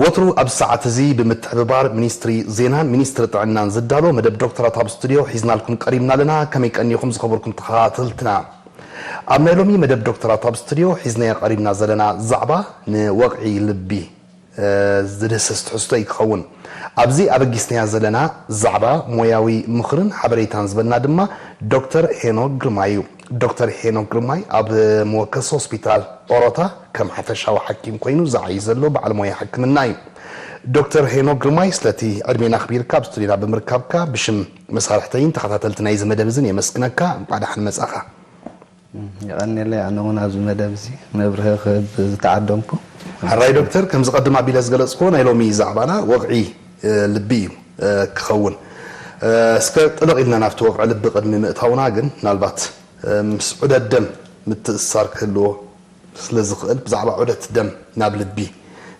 ወትሩ ኣብዚ ሰዓት እዚ ብምትሕብባር ሚኒስትሪ ዜናን ሚኒስትሪ ጥዕናን ዝዳሎ መደብ ዶክተራት ኣብ ስቱድዮ ሒዝናልኩም ቀሪብና ኣለና። ከመይ ቀኒኹም ዝኸበርኩም ተኸታተልትና? ኣብ ናይ ሎሚ መደብ ዶክተራት ኣብ ስቱድዮ ሒዝናዮ ቀሪብና ዘለና ዛዕባ ንወቕዒ ልቢ ዝድህስስ ትሕዝቶ እዩ ክኸውን። ኣብዚ ኣበጊስናያ ዘለና ዛዕባ ሞያዊ ምኽርን ሓበሬታን ዝበልና ድማ ዶክተር ሄኖክ ግርማይ እዩ። ዶክተር ሄኖክ ግርማይ ኣብ መወከሲ ሆስፒታል ኦሮታ ከም ሓፈሻዊ ሓኪም ኮይኑ ዝዓዩ ዘሎ በዓል ሞያ ሕክምና እዩ። ዶክተር ሄኖክ ግርማይ፣ ስለቲ ዕድሜና ኣኽቢርካ ኣብ ስቱዲዮና ብምርካብካ ብሽም መሳርሕተይን ተኸታተልቲ ናይዚ መደብ እዝን የመስግነካ። እንቋዕ ደሓን መጻኻ። የቐንየለይ፣ ኣነ እውን ኣብዚ መደብ እዚ መብርሂ ክህብ ዝተዓደምኩ። ሕራይ ዶክተር፣ ከም ዝቐድም ኣቢለ ዝገለጽኩዎ ናይ ሎሚ ዛዕባና ወቕዒ ልቢ እዩ ክኸውን። እስከ ጥልቕ ኢልና ናብቲ ወቕዒ ልቢ ቅድሚ ምእታውና ግን ምናልባት ምስ ዑደት ደም ምትእስሳር ክህልዎ ስለ ዝኽእል ብዛዕባ ዑደት ደም ናብ ልቢ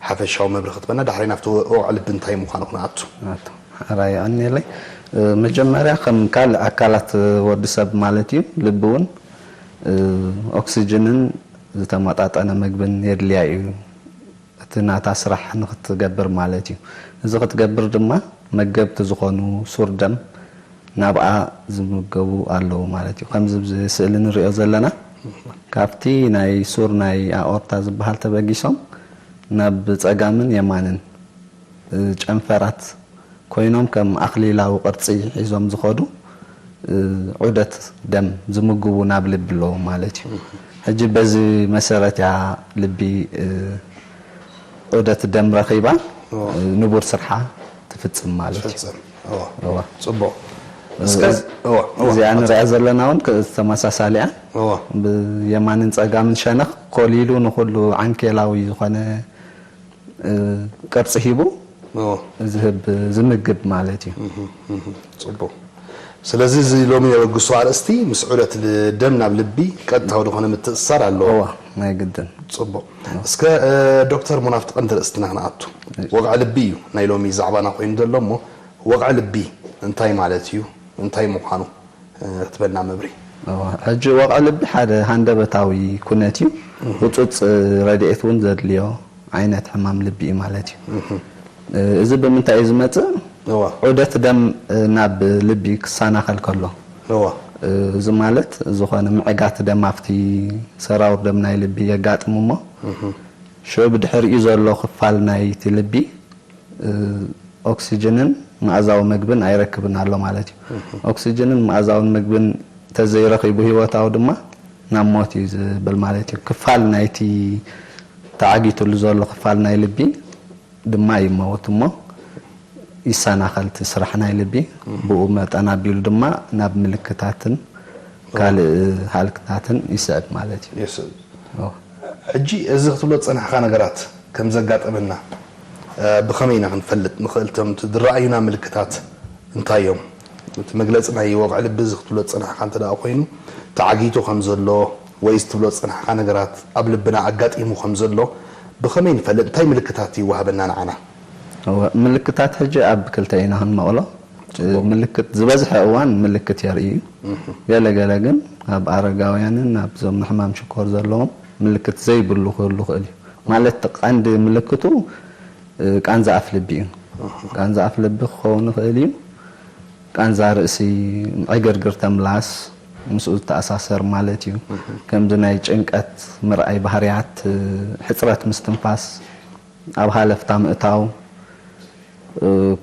ሓፈሻዊ መብርሂ ክትበና፣ ዳሕራይ ናብቲ ወቕዒ ልቢ እንታይ ምዃኑ ክንኣቱ። ሕራይ የቐንየለይ። መጀመርያ ከም ካልእ ኣካላት ወዲ ሰብ ማለት እዩ፣ ልቢ እውን ኦክስጅንን ዝተመጣጠነ ምግብን የድልያ እዩ፣ እቲ ናታ ስራሕ ንክትገብር ማለት እዩ። እዚ ክትገብር ድማ መገብቲ ዝኾኑ ሱር ደም ናብኣ ዝምገቡ ኣለዉ ማለት እዩ። ከምዚ ኣብዚ ስእሊ ንሪኦ ዘለና ካብቲ ናይ ሱር ናይ ኣኦርታ ዝበሃል ተበጊሶም ናብ ጸጋምን የማንን ጨንፈራት ኮይኖም ከም ኣኽሊላዊ ቅርጺ ሒዞም ዝኸዱ ዑደት ደም ዝምግቡ ናብ ልቢ ኣለዉ ማለት እዩ። ሕጂ በዚ መሰረት እያ ልቢ ዑደት ደም ረኺባ ንቡር ስርሓ ትፍጽም ማለት እዩ። ጽቡቅ። እዚኣ ንሪኣ ዘለና እውን ተመሳሳሊ እያ። ብየማንን ጸጋምን ሸነኽ ኮሊሉ ንኹሉ ዓንኬላዊ ዝኾነ ቅርጺ ሂቡ ዝህብ ዝምግብ ማለት እዩ። ጽቡቅ። ስለዚ እዚ ሎሚ የበግሶ ኣርእስቲ ምስ ዑደት ደም ናብ ልቢ ቀጥታዊ ዝኾነ ምትእስሳር ኣለዎ። እዋ ናይ ግድን። ጽቡቅ። እስከ ዶክተር ሙና ኣብቲ ቀንዲ ርእስትና ክንኣቱ። ወቕዒ ልቢ እዩ ናይ ሎሚ ዛዕባና ኮይኑ ዘሎ እሞ ወቕዒ ልቢ እንታይ ማለት እዩ? እንታይ ምዃኑ ክትበና መብርሂ። ሕጂ ወቕዒ ልቢ ሓደ ሃንደበታዊ ኩነት እዩ። ህጹጽ ረድኤት እውን ዘድልዮ ዓይነት ሕማም ልቢ እዩ ማለት እዩ። እዚ ብምንታይ እዩ ዝመጽእ? ዑደት ደም ናብ ልቢ ክሰናኸል ከሎ፣ እዚ ማለት ዝኾነ ምዕጋት ደም ኣብቲ ሰራውር ደም ናይ ልቢ የጋጥም እሞ ሽዑ ብድሕሪኡ ዘሎ ክፋል ናይቲ ልቢ ኦክስጅንን መኣዛዊ ምግብን ኣይረክብን ኣሎ ማለት እዩ። ኦክስጅንን መኣዛውን ምግብን ተዘይረኺቡ ህይወታዊ ድማ ናብ ሞት እዩ ዝብል ማለት እዩ። ክፋል ናይቲ ተዓጊትሉ ዘሎ ክፋል ናይ ልቢ ድማ ይመውት እሞ ይሰናኸል እቲ ስራሕ ናይ ልቢ። ብኡ መጠን ኣቢሉ ድማ ናብ ምልክታትን ካልእ ሃልክታትን ይስዕብ ማለት እዩ። ይስዕብ። ሕጂ እዚ ክትብሎ ዝጸናሕካ ነገራት ከም ዘጋጠመና ብኸመይ ኢና ክንፈልጥ ንኽእል? እቶም ዝረኣዩና ምልክታት እንታይ እዮም? እቲ መግለጺ ናይ ወቕዒ ልቢ እዚ ክትብሎ ዝጸናሕካ እንተ ደኣ ኮይኑ ተዓጊቱ ከም ዘሎ ወይ እዚ ትብሎ ዝጸናሕካ ነገራት ኣብ ልብና ኣጋጢሙ ከም ዘሎ ብኸመይ ንፈልጥ? እንታይ ምልክታት ይወሃበና ንዓና? ምልክታት ሕጂ ኣብ ክልተ ኢና ክንመቕሎ። ምልክት ዝበዝሐ እዋን ምልክት የርኢ እዩ። ገለ ገለ ግን ኣብ ኣረጋውያንን ኣብዞም ንሕማም ሽኮር ዘለዎም ምልክት ዘይብሉ ክህሉ ይኽእል እዩ። ማለት ቀንዲ ምልክቱ ቃንዛ ኣፍ ልቢ እዩ። ቃንዛ ኣፍ ልቢ ክኸውን ይኽእል እዩ። ቃንዛ ርእሲ፣ ዕግርግር ተምላስ ምስኡ ዝተኣሳሰር ማለት እዩ። ከምዚ ናይ ጭንቀት ምርኣይ ባህርያት፣ ሕፅረት ምስትንፋስ፣ ኣብ ሃለፍታ ምእታው፣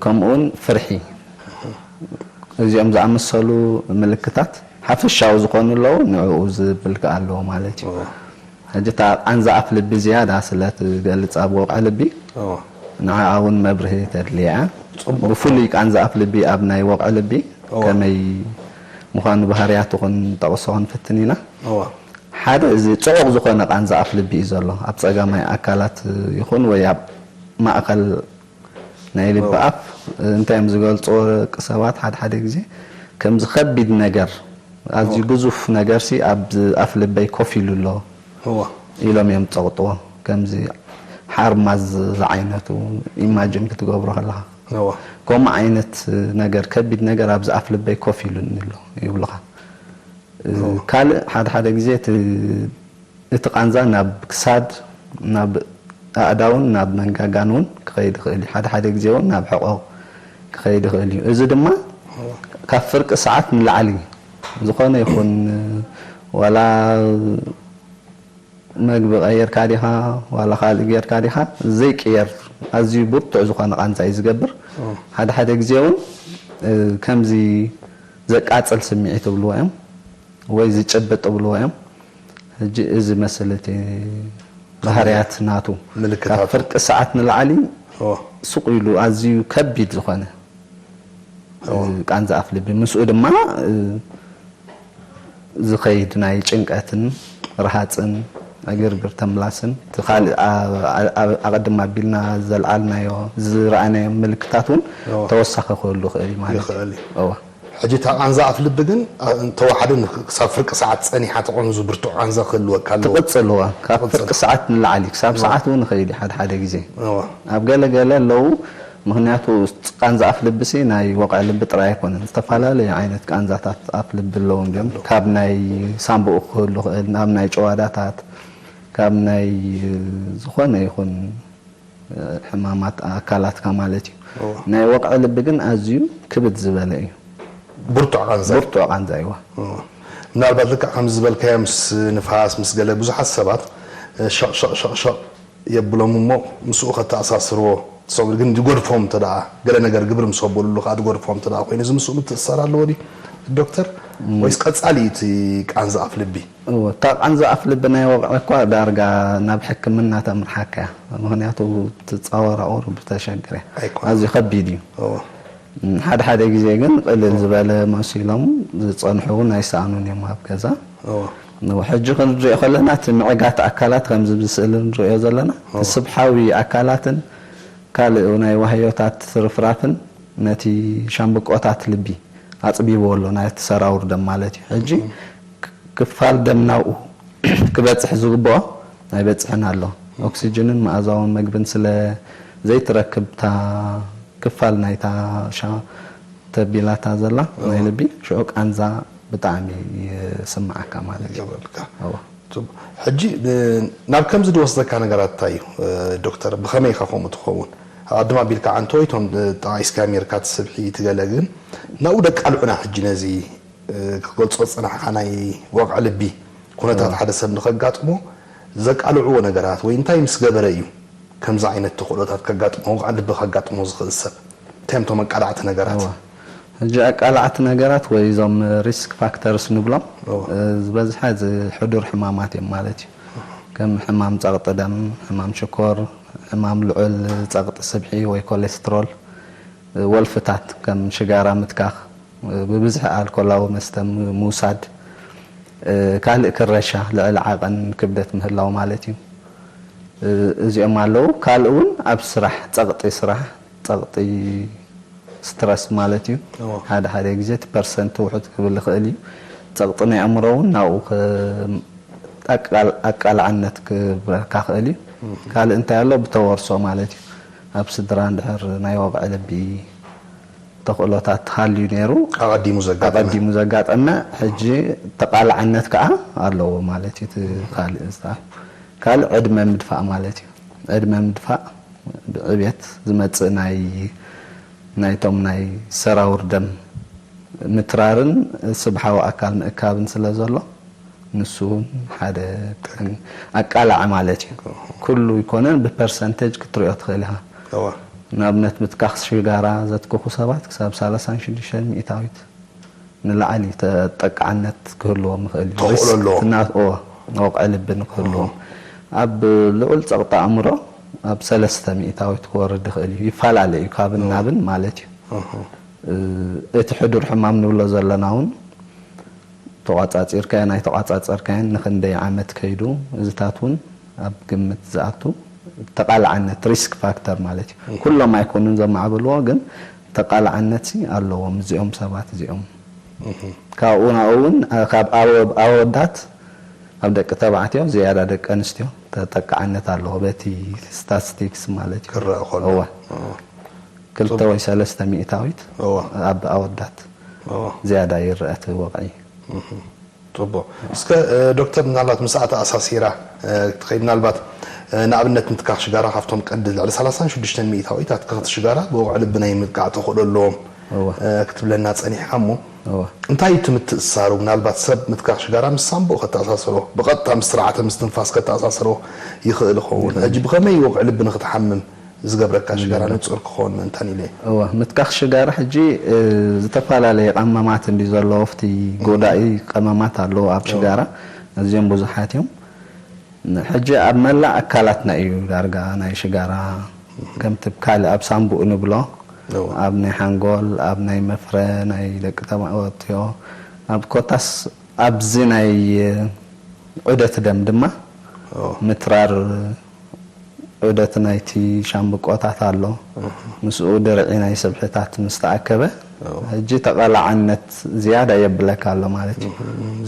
ከምኡውን ፍርሒ። እዚኦም ዝኣመሰሉ ምልክታት ሓፈሻዊ ዝኾኑ ኣለዉ፣ ንዕኡ ዝብል ከኣ ኣለዎ ማለት እዩ። ሕጂ እታ ቃንዛ ኣፍ ልቢ ዝያዳ ስለ ትገልጽ ኣብ ወቕዒ ልቢ፣ ንዓኣ እውን መብርሂ ተድልያ እያ። ብፍሉይ ቃንዛ ኣፍ ልቢ ኣብ ናይ ወቕዒ ልቢ ከመይ ምዃኑ ባህርያቱ ክንጠቕሶ ክንፍትን ኢና። ሓደ እዚ ጽዑቕ ዝኾነ ቃንዛ ኣፍ ልቢ እዩ ዘሎ። ኣብ ጸጋማይ ኣካላት ይኹን ወይ ኣብ ማእከል ናይ ልቢ ኣፍ እንታይ እዮም ዝገልጽዎ ደቂ ሰባት ሓደ ሓደ ግዜ ከምዚ ከቢድ ነገር ኣዝዩ ግዙፍ ነገርሲ ኣብ ኣፍ ልበይ ኮፍ ኢሉ ኣሎ ኢሎም እዮም ዝጸቕጥዎ። ከምዚ ሓርማዝ ዝዓይነቱ ኢማጅን ክትገብሮ ከለኻ ከምኡ ዓይነት ነገር ከቢድ ነገር ኣብዚ ኣፍ ልበይ ኮፍ ኢሉኒ ኣሎ ይብሉኻ። ካልእ ሓደ ሓደ ግዜ እቲ እቲ ቃንዛ ናብ ክሳድ ናብ ኣእዳውን ናብ መንጋጋን እውን ክኸይድ ይኽእል እዩ። ሓደ ሓደ ግዜ እውን ናብ ሕቖ ክኸይድ ይኽእል እዩ። እዚ ድማ ካብ ፍርቂ ሰዓት ንላዕሊ ዝኾነ ይኹን ዋላ መግቢ ቀይርካ ዲኻ ዋላ ካልእ ጌርካ ዲኻ ዘይቅየር ኣዝዩ ብርቱዕ ዝኾነ ቃንዛ እዩ ዝገብር። ሓደ ሓደ ግዜ እውን ከምዚ ዘቃጽል ስምዒት ይብልዎ እዮም ወይ ዝጭብጥ ይብልዎ እዮም። ሕጂ እዚ መስል እቲ ባህርያት ናቱ ካብ ፍርቂ ሰዓት ንላዕሊ ሱቕ ኢሉ ኣዝዩ ከቢድ ዝኾነ ቃንዛ ኣፍ ልቢ ምስኡ ድማ ዝኸይድ ናይ ጭንቀትን ርሃፅን ዕግርግር ተምላስን እቲ ካልእ ኣቐድም ኣቢልና ዘልዓልናዮ ዝረኣናዮ ምልክታት እውን ተወሳኺ ክህሉ ይኽእል እዩ ማለት እዩ። ሕጂ እታ ቃንዛ ኣፍ ልቢ ግን ተዋሓደ ክሳብ ፍርቂ ሰዓት ፀኒሓ ተቐንዙ ብርቱዕ ቃንዛ ክህልወካ ኣለዎ። ትቕፅል እዋ ካብ ፍርቂ ሰዓት ንላዕሊ ክሳብ ሰዓት እውን ይኸይድ እዩ ሓደ ሓደ ግዜ ኣብ ገለ ገለ ኣለዉ። ምኽንያቱ ቃንዛ ኣፍ ልብሲ ናይ ወቕዒ ልቢ ጥራይ ኣይኮነን። ዝተፈላለዩ ዓይነት ቃንዛታት ኣፍ ልቢ ኣለዉ እንዲዮም። ካብ ናይ ሳምብኡ ክህሉ ይኽእል፣ ናብ ናይ ጨዋዳታት፣ ካብ ናይ ዝኾነ ይኹን ሕማማት ኣካላትካ ማለት እዩ። ናይ ወቕዒ ልቢ ግን ኣዝዩ ክብድ ዝበለ እዩ። ብርቱዕ ቃንዛ እዩ። ብርቱዕ ቃንዛ እዩ። ምናልባት ልክዕ ከም ዝበልካዮ ምስ ንፋስ ምስ ገለ ብዙሓት ሰባት ሸቕ ሸቕ ሸቕ ሸቕ የብሎም እሞ ምስኡ ከተኣሳስርዎ ትሰጉድ ግን ዝጎድፎም እንተ ደኣ ገለ ነገር ግብር ምስ ኣበሉሉ ከዓ ዝጎድፎም እንተ ደኣ ኮይኑ እዚ ምስኡ ምትእስሳር ኣለዎ ድዩ ዶክተር? ወይስ ቀጻሊ እቲ ቃንዛ ኣፍ ልቢ? እወ፣ እታ ቃንዛ ኣፍ ልቢ ናይ ወቕዒ እኳ ዳርጋ ናብ ሕክምና ተምርሓካ እያ። ምኽንያቱ ትጻወራቑር ብተሸግር እያ። ኣይኮነን። ኣዝዩ ከቢድ እዩ። እወ። ሓደ ሓደ ግዜ ግን ቅልል ዝበለ መሲሎም ዝጸንሑ እውን ኣይሰኣኑን እዮም ኣብ ገዛ። ሕጂ ክንሪኦ ከለና እቲ ምዕጋት ኣካላት ከምዚ ብስእሊ ንሪኦ ዘለና እቲ ስብሓዊ ኣካላትን ካልእ ናይ ዋህዮታት ርፍራፍን ነቲ ሻምብቆታት ልቢ ኣፅቢብዎ ኣሎ ናይቲ ሰራውር ደም ማለት እዩ። ሕጂ ክፋል ደም ናብኡ ክበፅሕ ዝግብኦ ኣይበፅሕን ኣሎ። ኦክሲጅንን መኣዛውን መግብን ስለ ዘይትረክብ እታ ክፋል ናይታ ሻ ተቢላታ ዘላ ናይ ልቢ ሽዑ ቃንዛ ብጣዕሚ ይስምዓካ ማለት እዩ። ይገብረልካ። እወ። ጽቡቕ። ሕጂ ናብ ከምዚ ዝወስደካ ነገራት እንታይ እዩ ዶክተር? ብኸመይ ኢኻ ከምኡ ትኸውን? ኣቐድም ኣቢልካ ኣንተ ወይ እቶም ጠቓኢስካ ሜርካ ትስብሒ ትገለ ግን ናብኡ ደቃልዑና ሕጂ ነዚ ክትገልጾ ዝጸናሕካ ናይ ወቕዒ ልቢ ኩነታት ሓደ ሰብ ንኸጋጥሞ ዘቃልዕዎ ነገራት ወይ እንታይ ምስ ገበረ እዩ ከምዚ ዓይነት ተኽእሎታት ከጋጥሞ ወቕዒ ልቢ ከጋጥሞ ዝኽእል ሰብ እንታይ እዮም እቶም ኣቃላዕቲ ነገራት? ሕጂ ኣቃላዕቲ ነገራት ወይ እዞም ሪስክ ፋክተርስ ንብሎም ዝበዝሐ እዚ ሕዱር ሕማማት እዮም ማለት እዩ። ከም ሕማም ጸቕጢ ደም፣ ሕማም ሽኮር፣ ሕማም ልዑል ጸቕጢ ስብሒ ወይ ኮሌስትሮል፣ ወልፍታት ከም ሽጋራ ምትካኽ፣ ብብዝሒ ኣልኮላዊ መስተ ምውሳድ፣ ካልእ ክረሻ፣ ልዕሊ ዓቐን ክብደት ምህላው ማለት እዩ። እዚኦም ኣለዉ። ካልእ እውን ኣብ ስራሕ፣ ጸቕጢ ስራሕ፣ ጸቕጢ ስትረስ ማለት እዩ። ሓደ ሓደ ግዜ እቲ ፐርሰንት ውሑድ ክብል ይኽእል እዩ። ጸቕጢ ናይ ኣእምሮ እውን ናብኡ ኣቃላዕነት ክብረካ ክእል እዩ። ካልእ እንታይ ኣሎ ብተወርሶ ማለት እዩ። ኣብ ስድራ እንድሕር ናይ ወቕዒ ልቢ ተኽእሎታት ሃልዩ ነይሩ ኣቐዲሙ ዘጋጠመ ኣቐዲሙ ዘጋጠመ ሕጂ ተቓላዕነት ከዓ ኣለዎ ማለት እዩ። እቲ ካልእ ዝታ ካልእ ዕድመ ምድፋእ ማለት እዩ። ዕድመ ምድፋእ ብዕብየት ዝመጽእ ናይ ናይቶም ናይ ሰራውር ደም ምትራርን ስብሓዊ ኣካል ምእካብን ስለ ዘሎ ንሱ እውን ሓደ ኣቃላዕ ማለት እዩ። ኩሉ ይኮነን ብፐርሰንቴጅ ክትሪኦ ትኽእል ኢኻ። ንኣብነት ምትካኽ ሽጋራ ዘትክኹ ሰባት ክሳብ ሰላሳን ሽዱሽተን ሚእታዊት ንላዕሊ ተጠቃዕነት ክህልዎም ይኽእል እዩ። ተኽእሎ ኣለዎ። ሪስክ ናት-፣ ኦ፣ ወቕዒ ልቢ ንክህልዎም። ኣብ ልዑል ጸቕጢ ኣእምሮ ኣብ ሰለስተ ሚእታዊት ክወርድ ይኽእል እዩ። ይፈላለ እዩ ካብን ናብን ማለት እዩ። እቲ ሕዱር ሕማም ንብሎ ዘለና እውን ተቋጻጺርካዮን ኣይተቋጻጸርካዮን ንኽንደይ ዓመት ከይዱ፣ እዚታት እውን ኣብ ግምት ዝኣቱ ተቓላዕነት፣ ሪስክ ፋክተር ማለት እዩ። ኩሎም ኣይኮኑን ዘማዕብልዎ፣ ግን ተቓላዕነት ሲ ኣለዎም እዚኦም ሰባት እዚኦም። ካብኡ ናብኡ እውን፣ እ፣ ካብ ኣወ-፣ ኣወዳት ኣብ ደቂ ተባዕትዮ ዝያዳ ደቂ ኣንስትዮ ተጠቃዕነት ኣለዎ፣ በቲ ስታትስቲክስ ማለት እዩ። ክረአ ከሎ። እወ። እወ። ክልተ ወይ ሰለስተ ሚእታዊት እወ። ኣብ ኣወዳት እወ። ዝያዳ ይረአ እቲ ወቕዒ። እህ። ጽቡቕ። እስከ፣ እ፣ ዶክተር፣ ምናልባት ምስኣ ተኣሳሲራ፣ እ፣ ክትኸይድ፣ ምናልባት ንኣብነት ምትካኽ ሽጋራ ካብቶም ቀንዲ ልዕሊ ሰላሳን ሽዱሽተን ሚእታዊት ኣትከኽቲ ሽጋራ ብወቕዒ ልቢ ናይ ምጥቃዕ ተኽእሎ ኣለዎም ክትብለና ጸኒሕካ እሞ እንታይ እዩ እቲ ምትእስሳሩ? ምናልባት ሰብ ምትካኽ ሽጋራ ምስ ሳንቡእ ከተኣሳስሮ፣ ብቐጥታ ምስ ስርዓተ ምስትንፋስ ከተኣሳስሮ ይኽእል ይኸውን። ሕጂ ብኸመይ ወቕዒ ልቢ ንኽትሓምም ዝገብረካ ሽጋራ ንጹር ክኸውን ምእንታን ኢለ እየ። እወ፣ ምትካኽ ሽጋራ ሕጂ፣ እ፣ ዝተፈላለየ ቀመማት እንዲ ዘለዎ፣ ኣብቲ ጎዳኢ ቀመማት ኣለዎ ኣብ ሽጋራ፣ ኣዝዮም ብዙሓት እዮም። ሕጂ ኣብ መላእ ኣካላትና እዩ ዳርጋ ናይ ሽጋራ፣ ከምቲ ካልእ ኣብ ሳንቡእ ንብሎ፣ እወ። ኣብ ናይ ሓንጎል፣ ኣብ ናይ መፍረ፣ ናይ ደቂ ተባዕትዮ፣ ኣብ ኮታስ ኣብዚ ናይ ዑደት ደም ድማ እወ። ምትራር ዑደት ናይቲ ሻምብቆታት ኣሎ። ምስኡ ድርዒ ናይ ስብሕታት ምስ ተኣከበ፣ እወ። ሕጂ ተቓላዕነት ዝያዳ የብለካ ኣሎ ማለት እዩ።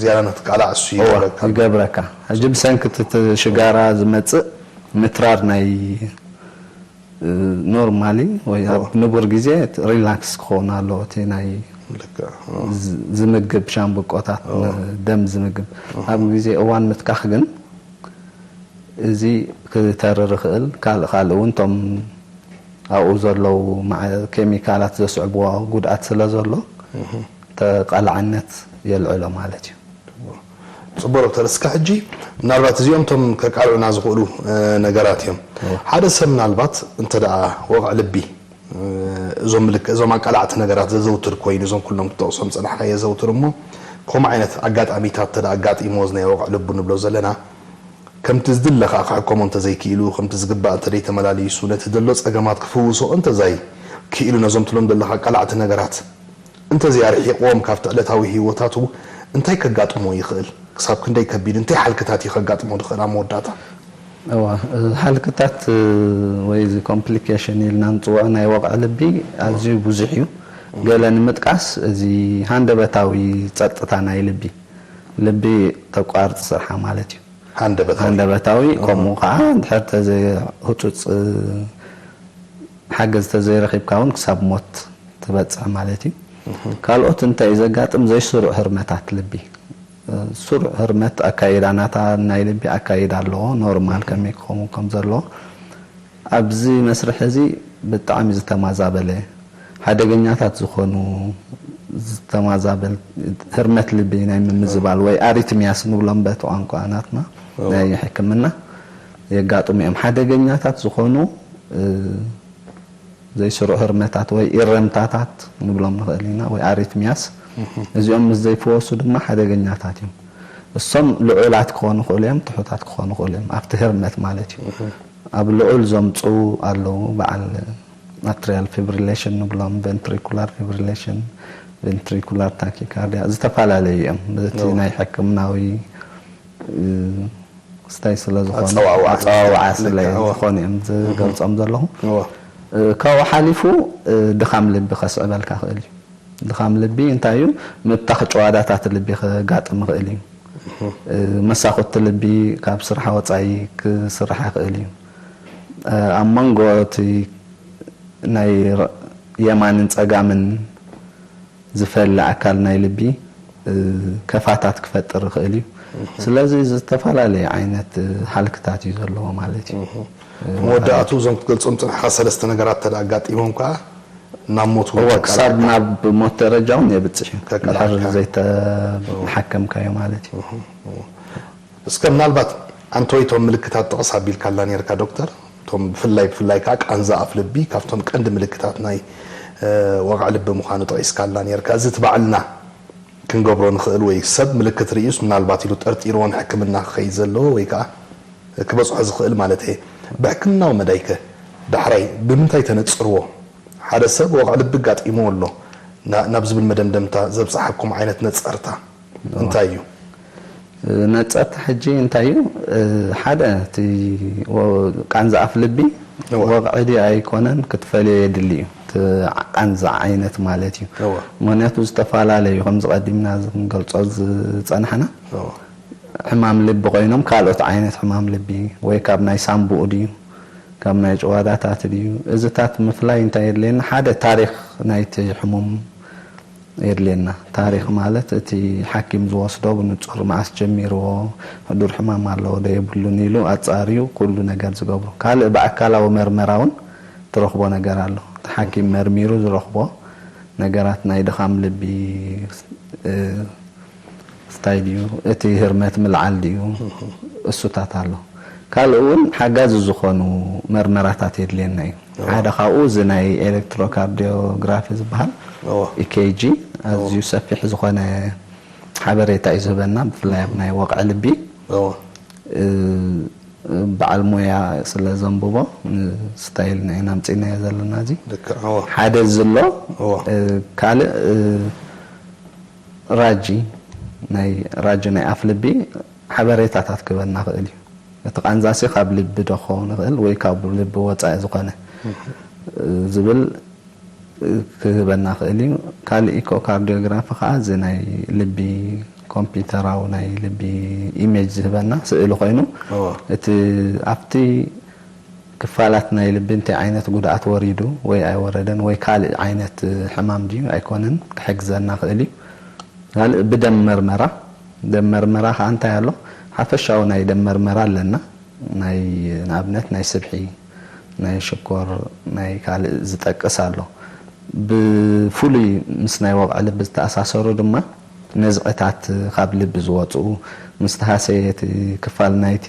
ዝያዳ ንክትቃላዕ እሱ እወ፣ ይገብረካ። ይገብረካ። ሕጂ ብሰንኪ እቲ ሽጋራ ዝመጽእ ምትራር ናይ፣ እ፣ ኖርማሊ ወይ ኣብ እወ። ንቡር ግዜ ሪላክስ ክኸውን ኣለዎ። እቲ ናይ ልክዕ፣ እወ። ዝ-፣ ዝምግብ ሻምብቆታት፣ እወ። ደም ዝምግብ። እህ። ኣብ ግዜ እዋን ምትካኽ ግን እዚ ክተርር ይኽእል። ካልእ ካልእ እውን እቶም ኣብኡ ዘለዉ መዓ-፣ ኬሚካላት ዘስዕብዎ ጉድኣት ስለ ዘሎ እህ። ተቓላዕነት የልዕሎ ማለት እዩ። ጽቡቕ ዶክተር፣ እስከ ሕጂ ምናልባት እዚኦም እቶም ከቃልዑና ዝኽእሉ፣ እ፣ ነገራት እዮም። እወ። ሓደ ሰብ ምናልባት እንተ ደኣ ወቕዒ ልቢ፣ እ፣ እዞም ምልክ-፣ እዞም ኣቃላዕቲ ነገራት ዘዘውትር ኮይኑ፣ እዞም ኩሎም ክጠቕሶም ዝጸናሕካዮ የዘውትር እሞ፣ ከምኡ ዓይነት ኣጋጣሚታት እንተ ደኣ ኣጋጢምዎ፣ እዚ ናይ ወቕዒ ልቡ ንብሎ ዘለና፣ ከምቲ ዝድለ ከኣ ክሕከሞ እንተዘይክኢሉ፣ ከምቲ ዝግባእ እንተዘይተመላሊሱ፣ ነቲ ዘሎ ጸገማት ክፍውሶ እንተዘይ ክኢሉ፣ ነዞም ትብሎም ዘለኻ ኣቃላዕቲ ነገራት እንተዘይ ኣርሒቕዎም ካብቲ ዕለታዊ ህይወታቱ እንታይ ከጋጥሞ ይኽእል? ክሳብ ክንደይ ከቢድ፣ እንታይ ሓልክታት እዩ ከጋጥሞ ዝኽእል ኣብ መወዳእታ? እዋ፣ እዚ ሓልክታት፣ እ፣ ወይ እዚ ኮምፕሊኬሽን ኢልና ንጽውዖ ናይ ወቕዒ ልቢ ኣዝዩ ብዙሕ እዩ። ገለ ንምጥቃስ፣ እዚ ሃንደበታዊ ጸጥታ ናይ ልቢ፣ ልቢ ተቋርጽ ስርሓ ማለት እዩ። ሃንደበታዊ። ሃንደበታዊ፣ እህ። ከምኡ ከኣ እንድሕር ተዘይ-፣ ህጹጽ፣ እ፣ ሓገዝ ተዘይረኺብካ እውን ክሳብ ሞት ትበጽሕ ማለት እዩ። እህ። ካልኦት እንታይ እዩ ዘጋጥም? ዘይስሩዕ ህርመታት ልቢ። እ፣ ስሩዕ ህርመት ኣካይዳ ናታ ናይ ልቢ ኣካይዳ ኣለዎ። ኖርማል እህ። ከመይ ክኸውን ከም ዘለዎ። ኣብዚ መስርሕ እዚ ብጣዕሚ ዝተማዛበለ፣ ሓደገኛታት ዝኾኑ ዝተማዛበል ህርመት ልቢ ናይ ምምዝባል ወይ ኣሪትሚያስ ንብሎም በቲ ቋንቋ ናትና እዎ። ናይ ሕክምና የጋጥሙ እዮም። ሓደገኛታት ዝኾኑ፣ እ፣ ዘይስሩዕ ህርመታት ወይ ኢረምታታት ንብሎም ንኽእል ኢና፣ ወይ ኣሪትሚያስ። እህ። እዚኦም ምስ ዘይፍወሱ ድማ ሓደገኛታት እዮም። እሶም ልዑላት ክኾኑ ይኽእሉ እዮም፣ ትሑታት ክኾኑ ይኽእሉ እዮም፣ ኣብቲ ህርመት ማለት እዩ። እህ። ኣብ ልዑል ዘምጽኡ ኣለዉ፣ በዓል ኣትሪያል ፊብሪሌሽን ንብሎም፣ ቨንትሪኩላር ፊብሪሌሽን፣ ቨንትሪኩላር ታኪካርዲያ፣ ዝተፈላለዩ እዮም። በቲ እዎ። ናይ ሕክምናዊ፣ እ፣ ስታይ ስለ ዝኾኑ፣ ኣጸዋውዓ። ኣጸዋውዓ ስለ ልክዕ፣ እዎ። ዝኾኑ እዮም እህ። ዝገልጾም ዘለኹ። እዎ። እ፣ ካብኡ ሓሊፉ፣ እ፣ ድኻም ልቢ ከስዕበልካ ክእል እዩ። ድኻም ልቢ እንታይ እዩ? ምብታኽ ጭዋዳታት ልቢ ከጋጥም ይኽእል እዩ። እህ። እ፣ መሳኹቲ ልቢ ካብ ስራሕ ወጻኢ ክስራሕ ይኽእል እዩ። እ፣ ኣብ መንጎ እቲ ናይ ር-፣ የማንን ጸጋምን ዝፈሊ ኣካል ናይ ልቢ፣ እ፣ ከፋታት ክፈጥር ይኽእል እዩ። እህ። ስለዚ ዝተፈላለዩ ዓይነት፣ እ፣ ሃልክታት እዩ ዘለዎ ማለት እዩ። እህ። እ፣ መወዳእቱ እዞም ክትገልጾም ጽንሕካ ሰለስተ ነገራት እንተ ደኣ ኣጋጢሞም ከኣ ናብ ሞት እውን እወ፣ ክቃላዕ ክሳብ ይከኣል። ናብ ሞት ደረጃ እውን የብጽሕ እዩ። ከቃላዕ ድሕር ይከኣል። ዘይተሓከምካዮ ማለት እዩ። እህ፣ እህ። እስከ ምናልባት ኣንቶይ እቶም ምልክታት ጥቕስ ኣቢልካላ ነርካ ዶክተር፣ እቶም ብፍላይ፣ ብፍላይ ከኣ ቃንዛ ኣፍ ልቢ ካብቶም ቀንዲ ምልክታት ናይ፣ እ፣ ወቕዒ ልቢ ምዃኑ ጠቒስካላ ነርካ። እዚ እቲ ባዕልና ክንገብሮ ንኽእል ወይ ሰብ ምልክት ርእዩስ ምናልባት ኢሉ ጠርጢርዎ ንሕክምና ክኸይድ ዘለዎ ወይ ከኣ ክበጽሖ ዝኽእል ማለት እየ። ብሕክምናዊ መዳይከ ዳሕራይ ብምንታይ ተነጽርዎ? ሓደ ሰብ ወቕዒ ልቢ ኣጋጢምዎ ኣሎ ና-፣ ናብ ዝብል መደምደምታ ዘብጽሓኩም ዓይነት ነጸርታ እዋ። እንታይ እዩ? ነጸርታ ሕጂ እንታይ እዩ? ሓደ፣ እቲ ወ-፣ ቃንዛ ኣፍ ልቢ እዋ። ወቕዒ ድዩ ኣይኮነን ክትፈልዮ የድሊ እዩ። እቲ ቃንዛ ዓይነት ማለት እዩ። እዋ። ምኽንያቱ ዝተፈላለዩ፣ ከምዚ ቀዲምና ክንገልጾ ዝጸናሕና፣ እዋ። ሕማም ልቢ ኮይኖም ካልኦት ዓይነት ሕማም ልቢ ወይ ካብ ናይ ሳንቡእ ድዩ፣ ካብ ናይ ጭዋዳታት ድዩ፣ እዚታት ምፍላይ እንታይ የድልየና? ሓደ ታሪኽ ናይቲ ሕሙም የድልየና። ታሪኽ ማለት እቲ ሓኪም ዝወስዶ ብንጹር መዓስ ጀሚርዎ፣ ሕዱር ሕማም ኣለዎ ዶ የብሉን ኢሉ ኣጻርዩ ኩሉ ነገር ዝገብሩ። ካልእ ብኣካላዊ መርመራ እውን ትረኽቦ ነገር ኣሎ። እቲ ሓኪም መርሚሩ ዝረኽቦ ነገራት ናይ ድኻም ልቢ፣ እ፣ ስታይ ድዩ፣ እቲ ህርመት ምልዓል ድዩ፣ እሱታት ኣሎ። ካልእ እውን ሓጋዚ ዝኾኑ መርመራታት የድልየና እዩ። ሓደ ካብኡ እዚ ናይ ኤሌክትሮካርዲዮግራፊ ዝበሃል፣ እዎ። ኢኬጂ፣ ኣዝዩ ሰፊሕ ዝኾነ ሓበሬታ እዩ ዝህበና፣ ብፍላይ ኣብ ናይ ወቕዒ ልቢ። እዎ። እ፣ በዓል ሞያ ስለ ዘንብቦ፣ ስታይል ንዕና ኣምጺእናዮ ዘለና እዚ። ልክዕ፣ እዎ። ሓደ እዚ ኣሎ። እዎ። እ፣ ካልእ፣ እ፣ ራጂ፣ ናይ ራጂ ናይ ኣፍ ልቢ ሓበሬታታት ክህበና ይኽእል እዩ። እቲ ቃንዛሲ ካብ ልቢ ዶ ክኸውን ይኽእል ወይ ካብ ልቢ ወጻኢ ዝኾነ፣ እ፣ ዝብል ክህበና ይኽእል እዩ። ካልእ ኢኮካርዲዮግራፊ ከኣ እዚ ናይ ልቢ ኮምፒውተራዊ ናይ ልቢ ኢሜጅ ዝህበና ስእሊ ኮይኑ፣ እዎ። እቲ ኣብቲ ክፋላት ናይ ልቢ እንታይ ዓይነት ጉድኣት ወሪዱ ወይ ኣይወረደን ወይ ካልእ ዓይነት ሕማም ድዩ ኣይኮነን ክሕግዘና ይኽእል እዩ። ካልእ ብደም መርመራ፣ ደም መርመራ ከኣ እንታይ ኣሎ? ሓፈሻዊ ናይ ደም መርመራ ኣለና። ናይ ንኣብነት ናይ ስብሒ፣ ናይ ሽኮር፣ ናይ ካልእ ዝጠቅስ ኣሎ። ብፍሉይ ምስ ናይ ወቕዒ ልቢ ዝተኣሳሰሩ ድማ ነዝዕታት ካብ ልቢ ዝወጽኡ፣ ምስ ተሃሰየ እቲ ክፋል ናይቲ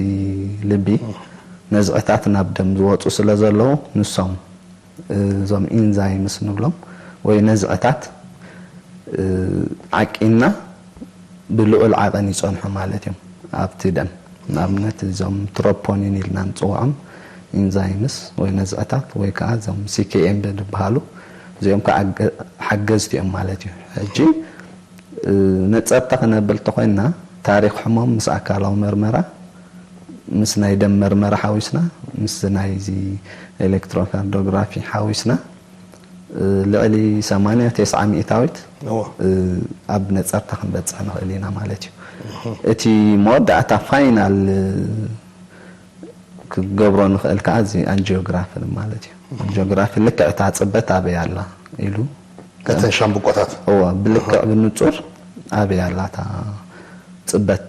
ልቢ ነዝዕታት ናብ ደም ዝወጹ ስለ ዘለዉ፣ ንሶም እዞም ኢንዛይምስ ንብሎም ወይ ነዝዕታት፣ እ፣ ዓቂንና ብልዑል ዓቐን ይጸንሑ ማለት እዮም ኣብቲ ደም። ንኣብነት እዞም ትሮፖኒን ኢልና ንጽውዖም ኢንዛይምስ ወይ ነዝዕታት ወይ ከኣ እዞም ሲ ኬ ኤም ዝበሃሉ፣ እዚኦም ከኣ ኣገ-፣ ሓገዝቲ እዮም ማለት እዩ። ሕጂ፣ እ፣ ነጸርታ ክነብል ተኾይንና ታሪኽ ሕሞም ምስ ኣካላዊ መርመራ፣ ምስ ናይ ደም መርመራ ሓዊስና፣ ምስ ናይዚ ኤሌክትሮካርዲዮግራፊ ሓዊስና፣ እ፣ ልዕሊ ሰማንያ ተስዓ ሚእታዊት፣ እዎ። እ፣ ኣብ ነጸርታ ክንበጽሕ ንኽእል ኢና ማለት እዩ። እቲ መወዳእታ ፋይናል፣ እ፣ ክትገብሮ ንኽእል ከኣ እዚ ኣንጂዮግራፊ ማለት እዩ። ኣንጂዮግራፊ ልክዕ እታ ጽበት ኣበይ ኣላ ኢሉ እተን ሻምብቆታት። እዎ፣ ብልክዕ ብንጹር ኣበይ ኣላ እታ ጽበት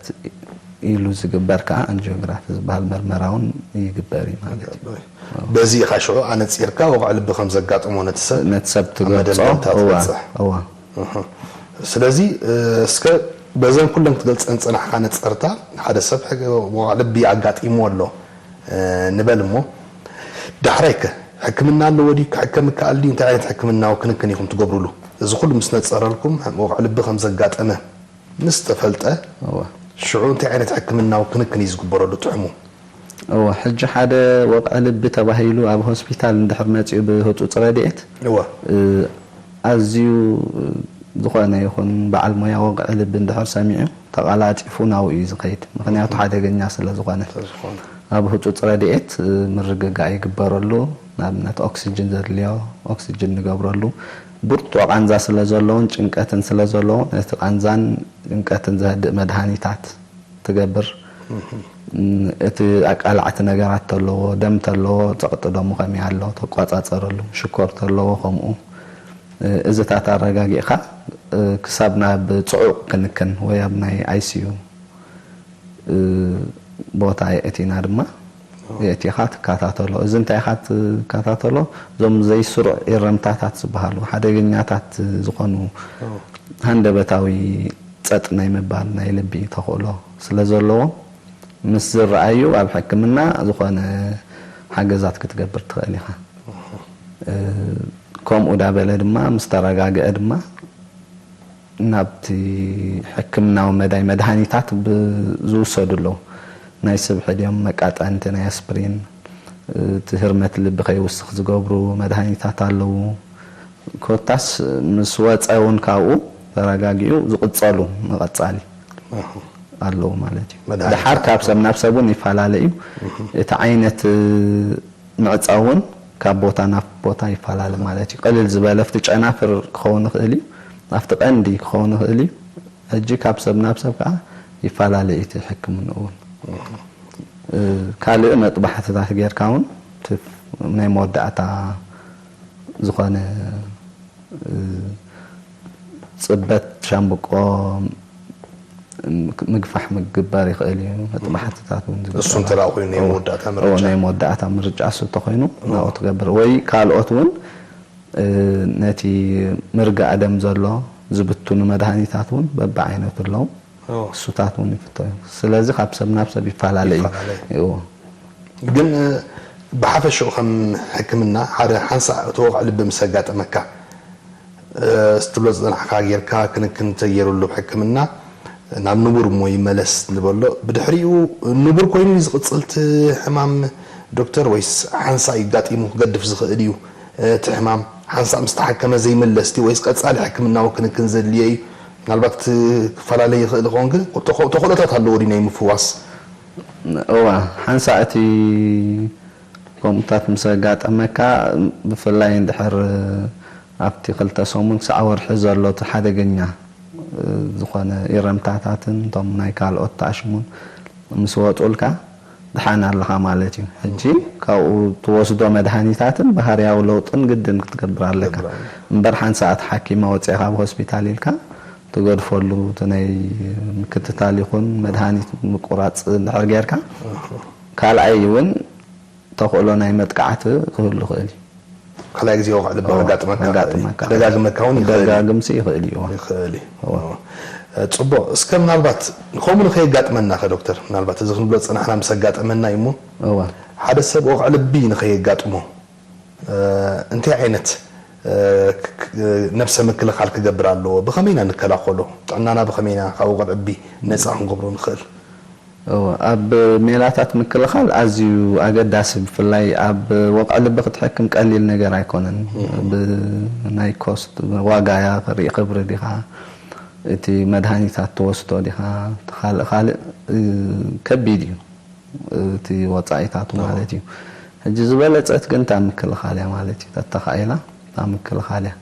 ኢሉ ዝግበር ከኣ ኣንጂዮግራፊ ዝበሃል መርመራ እውን ይግበር እዩ ማለት እዩ። በዚ ኢኻ ሽዑ ኣነጺርካ ወቕዒ ልቢ ከም ዘጋጠሞ ነቲ ሰብ ነቲ ሰብ ኣብ ትገልጾ። መደምደምታ እዋ፣ ትበጽሕ። እዋ። እህ። ስለዚ፣ እ፣ እስከ በዘን ኩለን ክትገልጸን ጸናሕካ ነጸርታ፣ ሓደ ሰብ ሕገ-፣ ወቕዒ ልቢ ኣጋጢምዎ ኣሎ፣ እ፣ ንበል እሞ፣ ዳሕራይከ ሕክምና ኣለዎ ድዩ? ክሕከም ይከኣል ድዩ? እንታይ ዓይነት ሕክምናዊ ክንክን ኢኹም ትገብሩሉ? እዚ ኩሉ ምስ ነጸረልኩም፣ ወቕዒ ልቢ ከም ዘጋጠመ ምስ ተፈልጠ፣ እወ። ሽዑ እንታይ ዓይነት ሕክምናዊ ክንክን እዩ ዝግበረሉ ጥዕሙ? እወ፣ ሕጂ ሓደ ወቕዒ ልቢ ተባሂሉ ኣብ ሆስፒታል እንድሕር መጺኡ ብህጹጽ ረድኤት፣ እወ። እ፣ ኣዝዩ ዝኾነ ይኹን በዓል ሞያ ወቕዒ ልቢ እንድሕር ሰሚዑ፣ ተቐላጢፉ ናብኡ እዩ ዝኸይድ። ምኽንያቱ ሓደገኛ ስለ ዝኾነ። ስለ ዝኾነ። ኣብ ህጹጽ ረድኤት፣ እ፣ ምርግጋእ ይግበረሉ። ንኣብነት ኦክስጅን ዘድልዮ ኦክስጅን ንገብረሉ። ብርቱዕ ቃንዛ ስለ ዘለዎን ጭንቀትን ስለ ዘለዎን፣ ነቲ ቃንዛን ጭንቀትን ዘህድእ መድሃኒታት ትገብር። እም፣ እቲ ኣቃላዕቲ ነገራት ተለዎ፣ ደም ተለዎ፣ ጸቕጢ ደሙ ከመይ ኣሎ ተቋጻጸረሉ። ሽኮር ተለዎ ከምኡ። እ፣ እዚታት ኣረጋጊእኻ፣ እ፣ ክሳብ ናብ ጽዑቕ ክንክን ወይ ኣብ ናይ ኣይ ሲ ዩ፣ እ፣ ቦታ የእቲና ድማ፣ የእቲኻ ትከታተሎ። እዚ እንታይ ኢኻ ትከታተሎ? እዞም ዘይስሩዕ እርምታታት ዝበሃሉ፣ ሓደገኛታት ዝኾኑ ሃንደበታዊ ጸጥ ናይ ምባል ናይ ልቢ ተኽእሎ ስለ ዘለዎ፣ ምስ ዝረኣዩ ኣብ ሕክምና ዝኾነ ሓገዛት ክትገብር ትኽእል ኢኻ። እ፣ ከምኡ ዳበለ ድማ፣ ምስ ተረጋግአ ድማ፣ ናብቲ ሕክምናዊ መዳይ መድሃኒታት ብ-፣ ዝውሰዱ ኣለዉ። ናይ ስብሒ ድዮም፣ መቃጠንቲ፣ ናይ ኣስፕሪን፣ እቲ ህርመት ልቢ ከይውስኽ ዝገብሩ መድሃኒታት ኣለዉ። ኮታስ ምስ ወጸ እውን ካብኡ ተረጋጊኡ ዝቕጸሉ መቐጻሊ ኣሃ። ኣለዉ ማለት እዩ። መድሃኒት ደሓር ካብ ኣለዉ። ሰብ ናብ ሰብ እውን ይፈላለ እዩ። እህ። እቲ ዓይነት ምዕጻው እውን ካብ ቦታ ናብ ቦታ ይፈላለ ማለት እዩ። ቅልል ዝበለ ኣብቲ ጨናፍር ክኸውን ይኽእል እዩ፣ ኣብቲ ቀንዲ ክኸውን ይኽእል እዩ። ሕጂ ካብ ሰብ ናብ ሰብ ከዓ ይፈላለ እዩ እቲ ሕክምንኡ እውን። እ፣ ካልእ መጥባሕትታት ጌርካ እውን እቲ ናይ መወዳእታ ዝኾነ፣ እ፣ ጽበት ሻምብቆ ምግፋሕ ምግበር ይኽእል እዩ። እቲ መሓትታት እውን ዝግበር እሱ እንተ ደኣ ኮይኑ ናይ እዩ። መወዳእታ እዎ፣ ምርጫ። ናይ መወዳእታ ምርጫ እሱ እንተኾይኑ እዎ። ናብኡ ትገብር። ወይ ካልኦት እውን፣ እ፣ ነቲ ምርጋእ ደም ዘሎ ዝብትኑ መድሃኒታት እውን በብዓይነቱ ኣለዉ። እዎ። እሱታት እውን ይፍቶ እዩ። ስለዚ ካብ ሰብ ናብ ሰብ ይፈላለ እዩ። ይፈላለ እዩ። እዎ። ግን፣ እ፣ ብሓፈሽኡ ከም ሕክምና ሓደ ሓንሳእ እቲ ወቕዒ ልቢ ምስ ኣጋጠመካ፣ እ፣ እስትብሎ ዝጸናሕካ ጌርካ ክንክን እንተገይሩሉ ብሕክምና ናብ ንቡር እሞ ይመለስ ንበሎ። ብድሕሪኡ ንቡር ኮይኑ እዩ ዝቕጽል እቲ ሕማም ዶክተር፣ ወይስ ሓንሳእ ይጋጢሙ ክገድፍ ዝኽእል እዩ? እቲ ሕማም ሓንሳእ ምስ ተሓከመ ዘይምለስ ድዩ፣ ወይስ ቀጻሊ ሕክምናዊ ክንክን ዘድልዮ እዩ? ምናልባት ክፈላለ ይኽእል ይኸውን፣ ግን ተኸ-፣ ተኽእሎታት ኣለዎ ድዩ ናይ ምፍዋስ? እዋ፣ ሓንሳእ እቲ ከምኡታት ምስ ኣጋጠመካ፣ ብፍላይ እንድሕር ኣብቲ ክልተ ሰሙን ክሳዕ ወርሒ ዘሎ እቲ ሓደገኛ ዝኾነ ኢረምታታትን እቶም ናይ ካልኦት ተኣሽሙን ምስ ወጡልካ፣ ድሓን ኣለኻ ማለት እዩ። ሕጂ ካብኡ ትወስዶ መድሃኒታትን ባህርያዊ ለውጥን ግድን ክትገብር ኣለካ። ክትገብር ኣለካ። እምበር ሓንሳእ ተሓኪመ ወጺአ ካብ ሆስፒታል ኢልካ ትገድፈሉ፣ እቲ ናይ ምክትታል ይኹን መድሃኒት ምቁራጽ እንድሕር ጌርካ፣ ካልኣይ እውን ተኽእሎ ናይ መጥቃዕቲ ክህሉ ይኽእል እዩ። ካልኣይ ግዜ ወቕዒ ልቢ እዎ፣ ከጋጥመካ ይኽእል እዩ። ከጋጥመካ። ክደጋግመካ እውን ይኽእል እዩ። ክደጋግምሲ ይኽእል እዩ። ይኽእል እዩ። እዎ። እዎ። እ፣ ጽቡቕ። እስከ ምናልባት ከምኡ ንኸየጋጥመና ከ ዶክተር፣ ምናልባት እዚ ክንብሎ ዝጸናሕና ምስ ኣጋጠመና እዩ እሞ፣ እዎ። ሓደ ሰብ ወቕዒ ልቢ ንኸየጋጥሞ፣ እ፣ እንታይ ዓይነት፣ እ፣ ክ-፣ ክ-፣ ነብሰ ምክልኻል ክገብር ኣለዎ? ብኸመይ ኢና ንከላኸሎ? ጥዕናና ብኸመይ ኢና ካብ ወቕዒ ልቢ ነጻ ክንገብሮ ንኽእል? እወ፣ ኣብ ሜላታት ምክልኻል ኣዝዩ ኣገዳሲ፣ ብፍላይ ኣብ ወቕዒ ልቢ ክትሕክም ቀሊል ነገር ኣይኮነን። እህ። ብናይ ኮስት ዋጋ እያ ክርኢ፣ ክብሪ ዲኻ፣ እቲ መድሃኒታት ትወስዶ ዲኻ፣ እቲ ካልእ ካልእ፣ እ፣ ከቢድ እዩ፣ እቲ ወጻኢታቱ እዎ። ማለት እዩ። ሕጂ ዝበለጸት ግን እታ ምክልኻል እያ ማለት እዩ፣ ተተኻኢላ። እታ ምክልኻል እያ።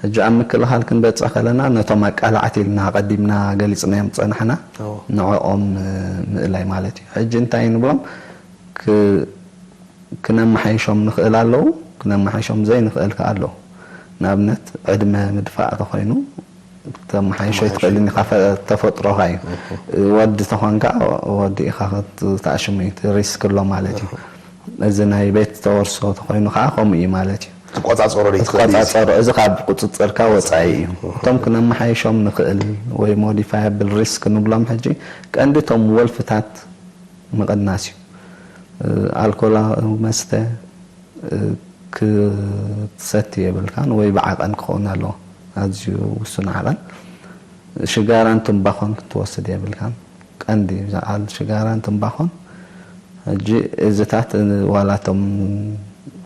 ሕጂ ኣብ ምክልኻል ክንበጽሕ ከለና ነቶም ኣቃላዕቲ ኢልና ኣቐዲምና ገሊጽናዮም ዝጸናሕና እዎ። ንዕኦም፣ እ፣ ምእላይ ማለት እዩ። ሕጂ እንታይ ንብሎም? ክ-፣ ክነመሓይሾም ንኽእል ኣለዉ፣ ክነመሓይሾም ዘይንኽእል ከኣ ኣለዉ። ንኣብነት ዕድመ ምድፋእ ተኾይኑ ተመሓይሾ ተመሓይሾ ኣይትኽእልን ኢኻ፣ ይትኽእል። ፈ-፣ ተፈጥሮኻ እዩ። እህ። ወዲ ተኾንካ ወዲ ኢኻ ክትኣሽሙ እዩ፣ እቲ ሪስክ ኣሎ ማለት እዩ። እህ። እዚ ናይ ቤት ተወርሶ ተኾይኑ ከዓ ከምኡ እዩ ማለት እዩ። ትቆጻጸሮ ዘይትኽእል እዩ። ትቆጻጸሮ፣ እዚ ካብ ቁጽጽርካ ወጻኢ እዩ። እቶም ክነመሓይሾም ንኽእል ወይ ሞዲፋያብል ሪስክ ንብሎም ሕጂ ቀንዲ እቶም ወልፍታት ምቕናስ እዩ። ኣልኮላዊ መስተ ክትሰቲ የብልካን ወይ ብዓቐን ክኸውን ኣለዎ። ኣዝዩ ውሱን ዓቐን። ሽጋራን ትምባኾን ክትወስድ የብልካን። ቀንዲ በዓል ሽጋራን ትምባኾን። ሕጂ እዚታት ዋላ እቶም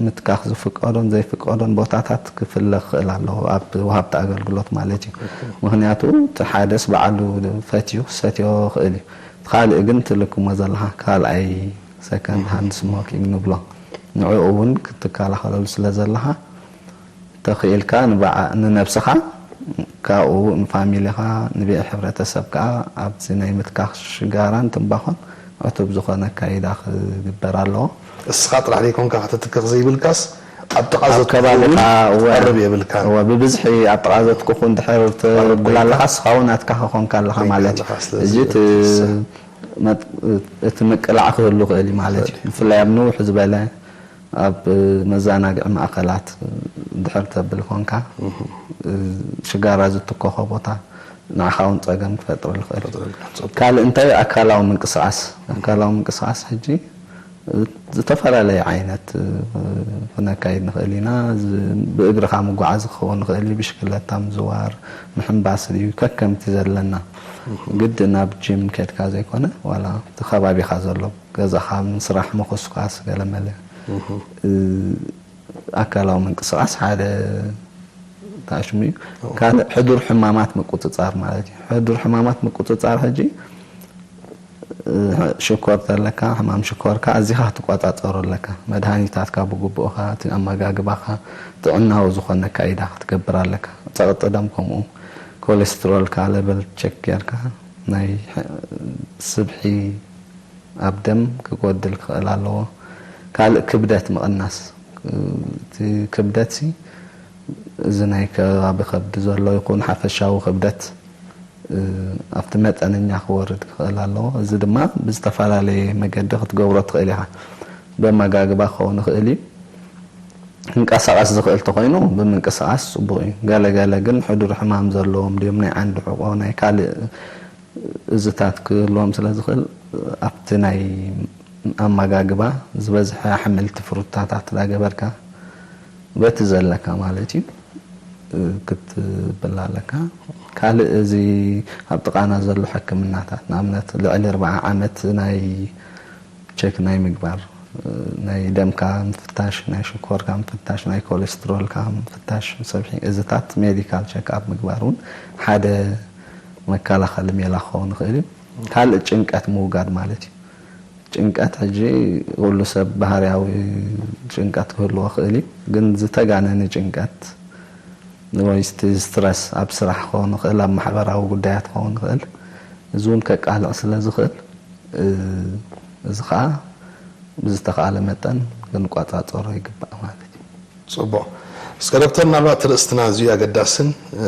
ምትካኽ ዝፍቀዶን ዘይፍቀዶን ቦታታት ክፍለ ክኽእል ኣለዎ፣ ኣብ ወሃብቲ ኣገልግሎት ማለት እዩ። ምኽንያቱ እቲ ሓደስ በዓሉ ፈትዩ ክሰትዮ ክእል እዩ። እቲ ካልእ ግን ትልክሞ ዘለኻ ካልኣይ ሰከንድ ሃንድ ስሞኪንግ ንብሎ። ንዕኡ እውን ክትከላኸለሉ ስለ ዘለኻ፣ ተኽኢልካ ንበዓ-፣ ንነብስኻ፣ ካብኡ ንፋሚሊኻ፣ ንብዒ ሕብረተሰብ ከኣ ኣብዚ ናይ ምትካኽ ሽጋራን ትምባኾን ዕቱብ ዝኾነ ኣካይዳ ክግበር ኣለዎ። እስኻ ጥራሕ ዘይኮንካ ከተትክኽ ዘይብልካስ፣ ኣብ ጥቓ ኣብ ዘትክኽ ከባቢኻ እውን እወ፣ ትቐርብ የብልካን። እወ፣ ብብዝሒ ኣብ ጥቓ ዘትክኹ እንድሕር ትቐርብ ትብል ኮይንካ ኣለኻ፣ እስኻ እውን ናትካ ክኾንካ ኣለኻ ኮይንካ ማለት እዩ። ኣለኻ። ስለዚ ሕጂ እቲ እቲ መጥ-፣ እቲ ምቅላዕ ክህሉ ክእል እዩ ማለት እዩ። ይኽእል እዩ። ብፍላይ ኣብ ንውሕ ዝበለ ኣብ መዘናግዒ ማእከላት እንድሕር ተብል ኮንካ፣ እህ። ሽጋራ ዝትኮኾ ቦታ ንዓኻ እውን ጸገም ክፈጥረሉ ይኽእል እዩ። ክፈጥረሉ፣ ጽቡቅ። ካልእ እንታይ? ኣካላዊ ምንቅስቓስ። ኣካላዊ ምንቅስቓስ ሕጂ ዝተፈላለየ ዓይነት፣ እ፣ ክነካይድ ንኽእል ኢና። ዝ-፣ ብእግርኻ ምጓዓዝ ክኸውን ይኽእል እዩ፣ ብሽክለታ ምዝዋር፣ ምሕንባስ እዩ፣ ከከምቲ ዘለና። እህ። ግድን ናብ ጂም ከድካ ዘይኮነ፣ ዋላ እቲ ከባቢኻ ዘሎ፣ ገዛኻ፣ ስራሕ ምኹስኳስ፣ ገለመለ። እህ። እ፣ ኣካላዊ ምንቅስቓስ ሓደ ታሽሙ እዩ። እዎ። ካልእ ሕዱር ሕማማት ምቁጽጻር ማለት እዩ። ሕዱር ሕማማት ምቁጽጻር ሕጂ፣ እ፣ ሽኮር ተለካ፣ ሕማም ሽኮርካ ኣዚኻ ክትቆጻጸሮ ኣለካ። መድሃኒታትካ ብግቡእኻ፣ እቲ ኣመጋግባኻ፣ ጥዕናዊ ዝኾነ ኣካይዳ ክትገብር ኣለካ። ጸቕጢ ደም ከምኡ፣ ኮሌስትሮልካ ለቨል ቸክ ጌርካ፣ ናይ ሕ-፣ ስብሒ ኣብ ደም ክጎድል ክኽእል ኣለዎ። ካልእ ክብደት ምቕናስ። እቲ ክብደትሲ እዚ ናይ ከባቢ ከብዲ ዘሎ ይኹን ሓፈሻዊ ክብደት፣ እ፣ ኣብቲ መጠነኛ ክወርድ ክኽእል ኣለዎ። እዚ ድማ ብዝተፈላለየ መገዲ ክትገብሮ ትኽእል ኢኻ። ብኣመጋግባ ክኸውን ይኽእል እዩ። ክንቀሳቐስ ዝኽእል ተኾይኑ ብምንቅስቓስ ጽቡቕ እዩ። ገለ ገለ ግን ሕዱር ሕማም ዘለዎም ድዮም፣ ናይ ዓንዲ ሕቖ፣ ናይ ካልእ እዝታት ክህልዎም ስለ ዝኽእል፣ ኣብቲ ናይ ኣመጋግባ ዝበዝሐ ኣሕምልቲ ፍሩታታት ዳገበርካ በቲ ዘለካ ማለት እዩ ክትብል ኣለካ። ካልእ እዚ ኣብ ጥቓና ዘሎ ሕክምናታት ንኣብነት ልዕሊ ኣርብዓ ዓመት ናይ ቸክ ናይ ምግባር፣ ናይ ደምካ ምፍታሽ፣ ናይ ሽኮርካ ምፍታሽ፣ ናይ ኮሌስትሮልካ ምፍታሽ፣ ሰብሒ እዝታት ሜዲካል ቸክ ኣፕ ምግባር እውን ሓደ መከላኸሊ ሜላ ክኸውን ይኽእል እዩ። ካልእ ጭንቀት ምውጋድ ማለት እዩ። ጭንቀት ሕጂ ኩሉ ሰብ ባህርያዊ ጭንቀት ክህልዎ ይኽእል እዩ፣ ግን ዝተጋነነ ጭንቀት ወይ ስቲ-፣ ስትረስ ኣብ ስራሕ ክኸውን ይኽእል፣ ኣብ ማሕበራዊ ጉዳያት ክኸውን ይኽእል። እዚ እውን ከቃልዕ ስለ ዝኽእል፣ እ፣ እዚ ኸዓ ብዝተኻእለ መጠን ክንቆጻጸሮ ይግባእ ማለት እዩ። ጽቡቕ። እስከ ዶክተር፣ ምናልባት ርእስትና ኣዝዩ ኣገዳስን፣ እ፣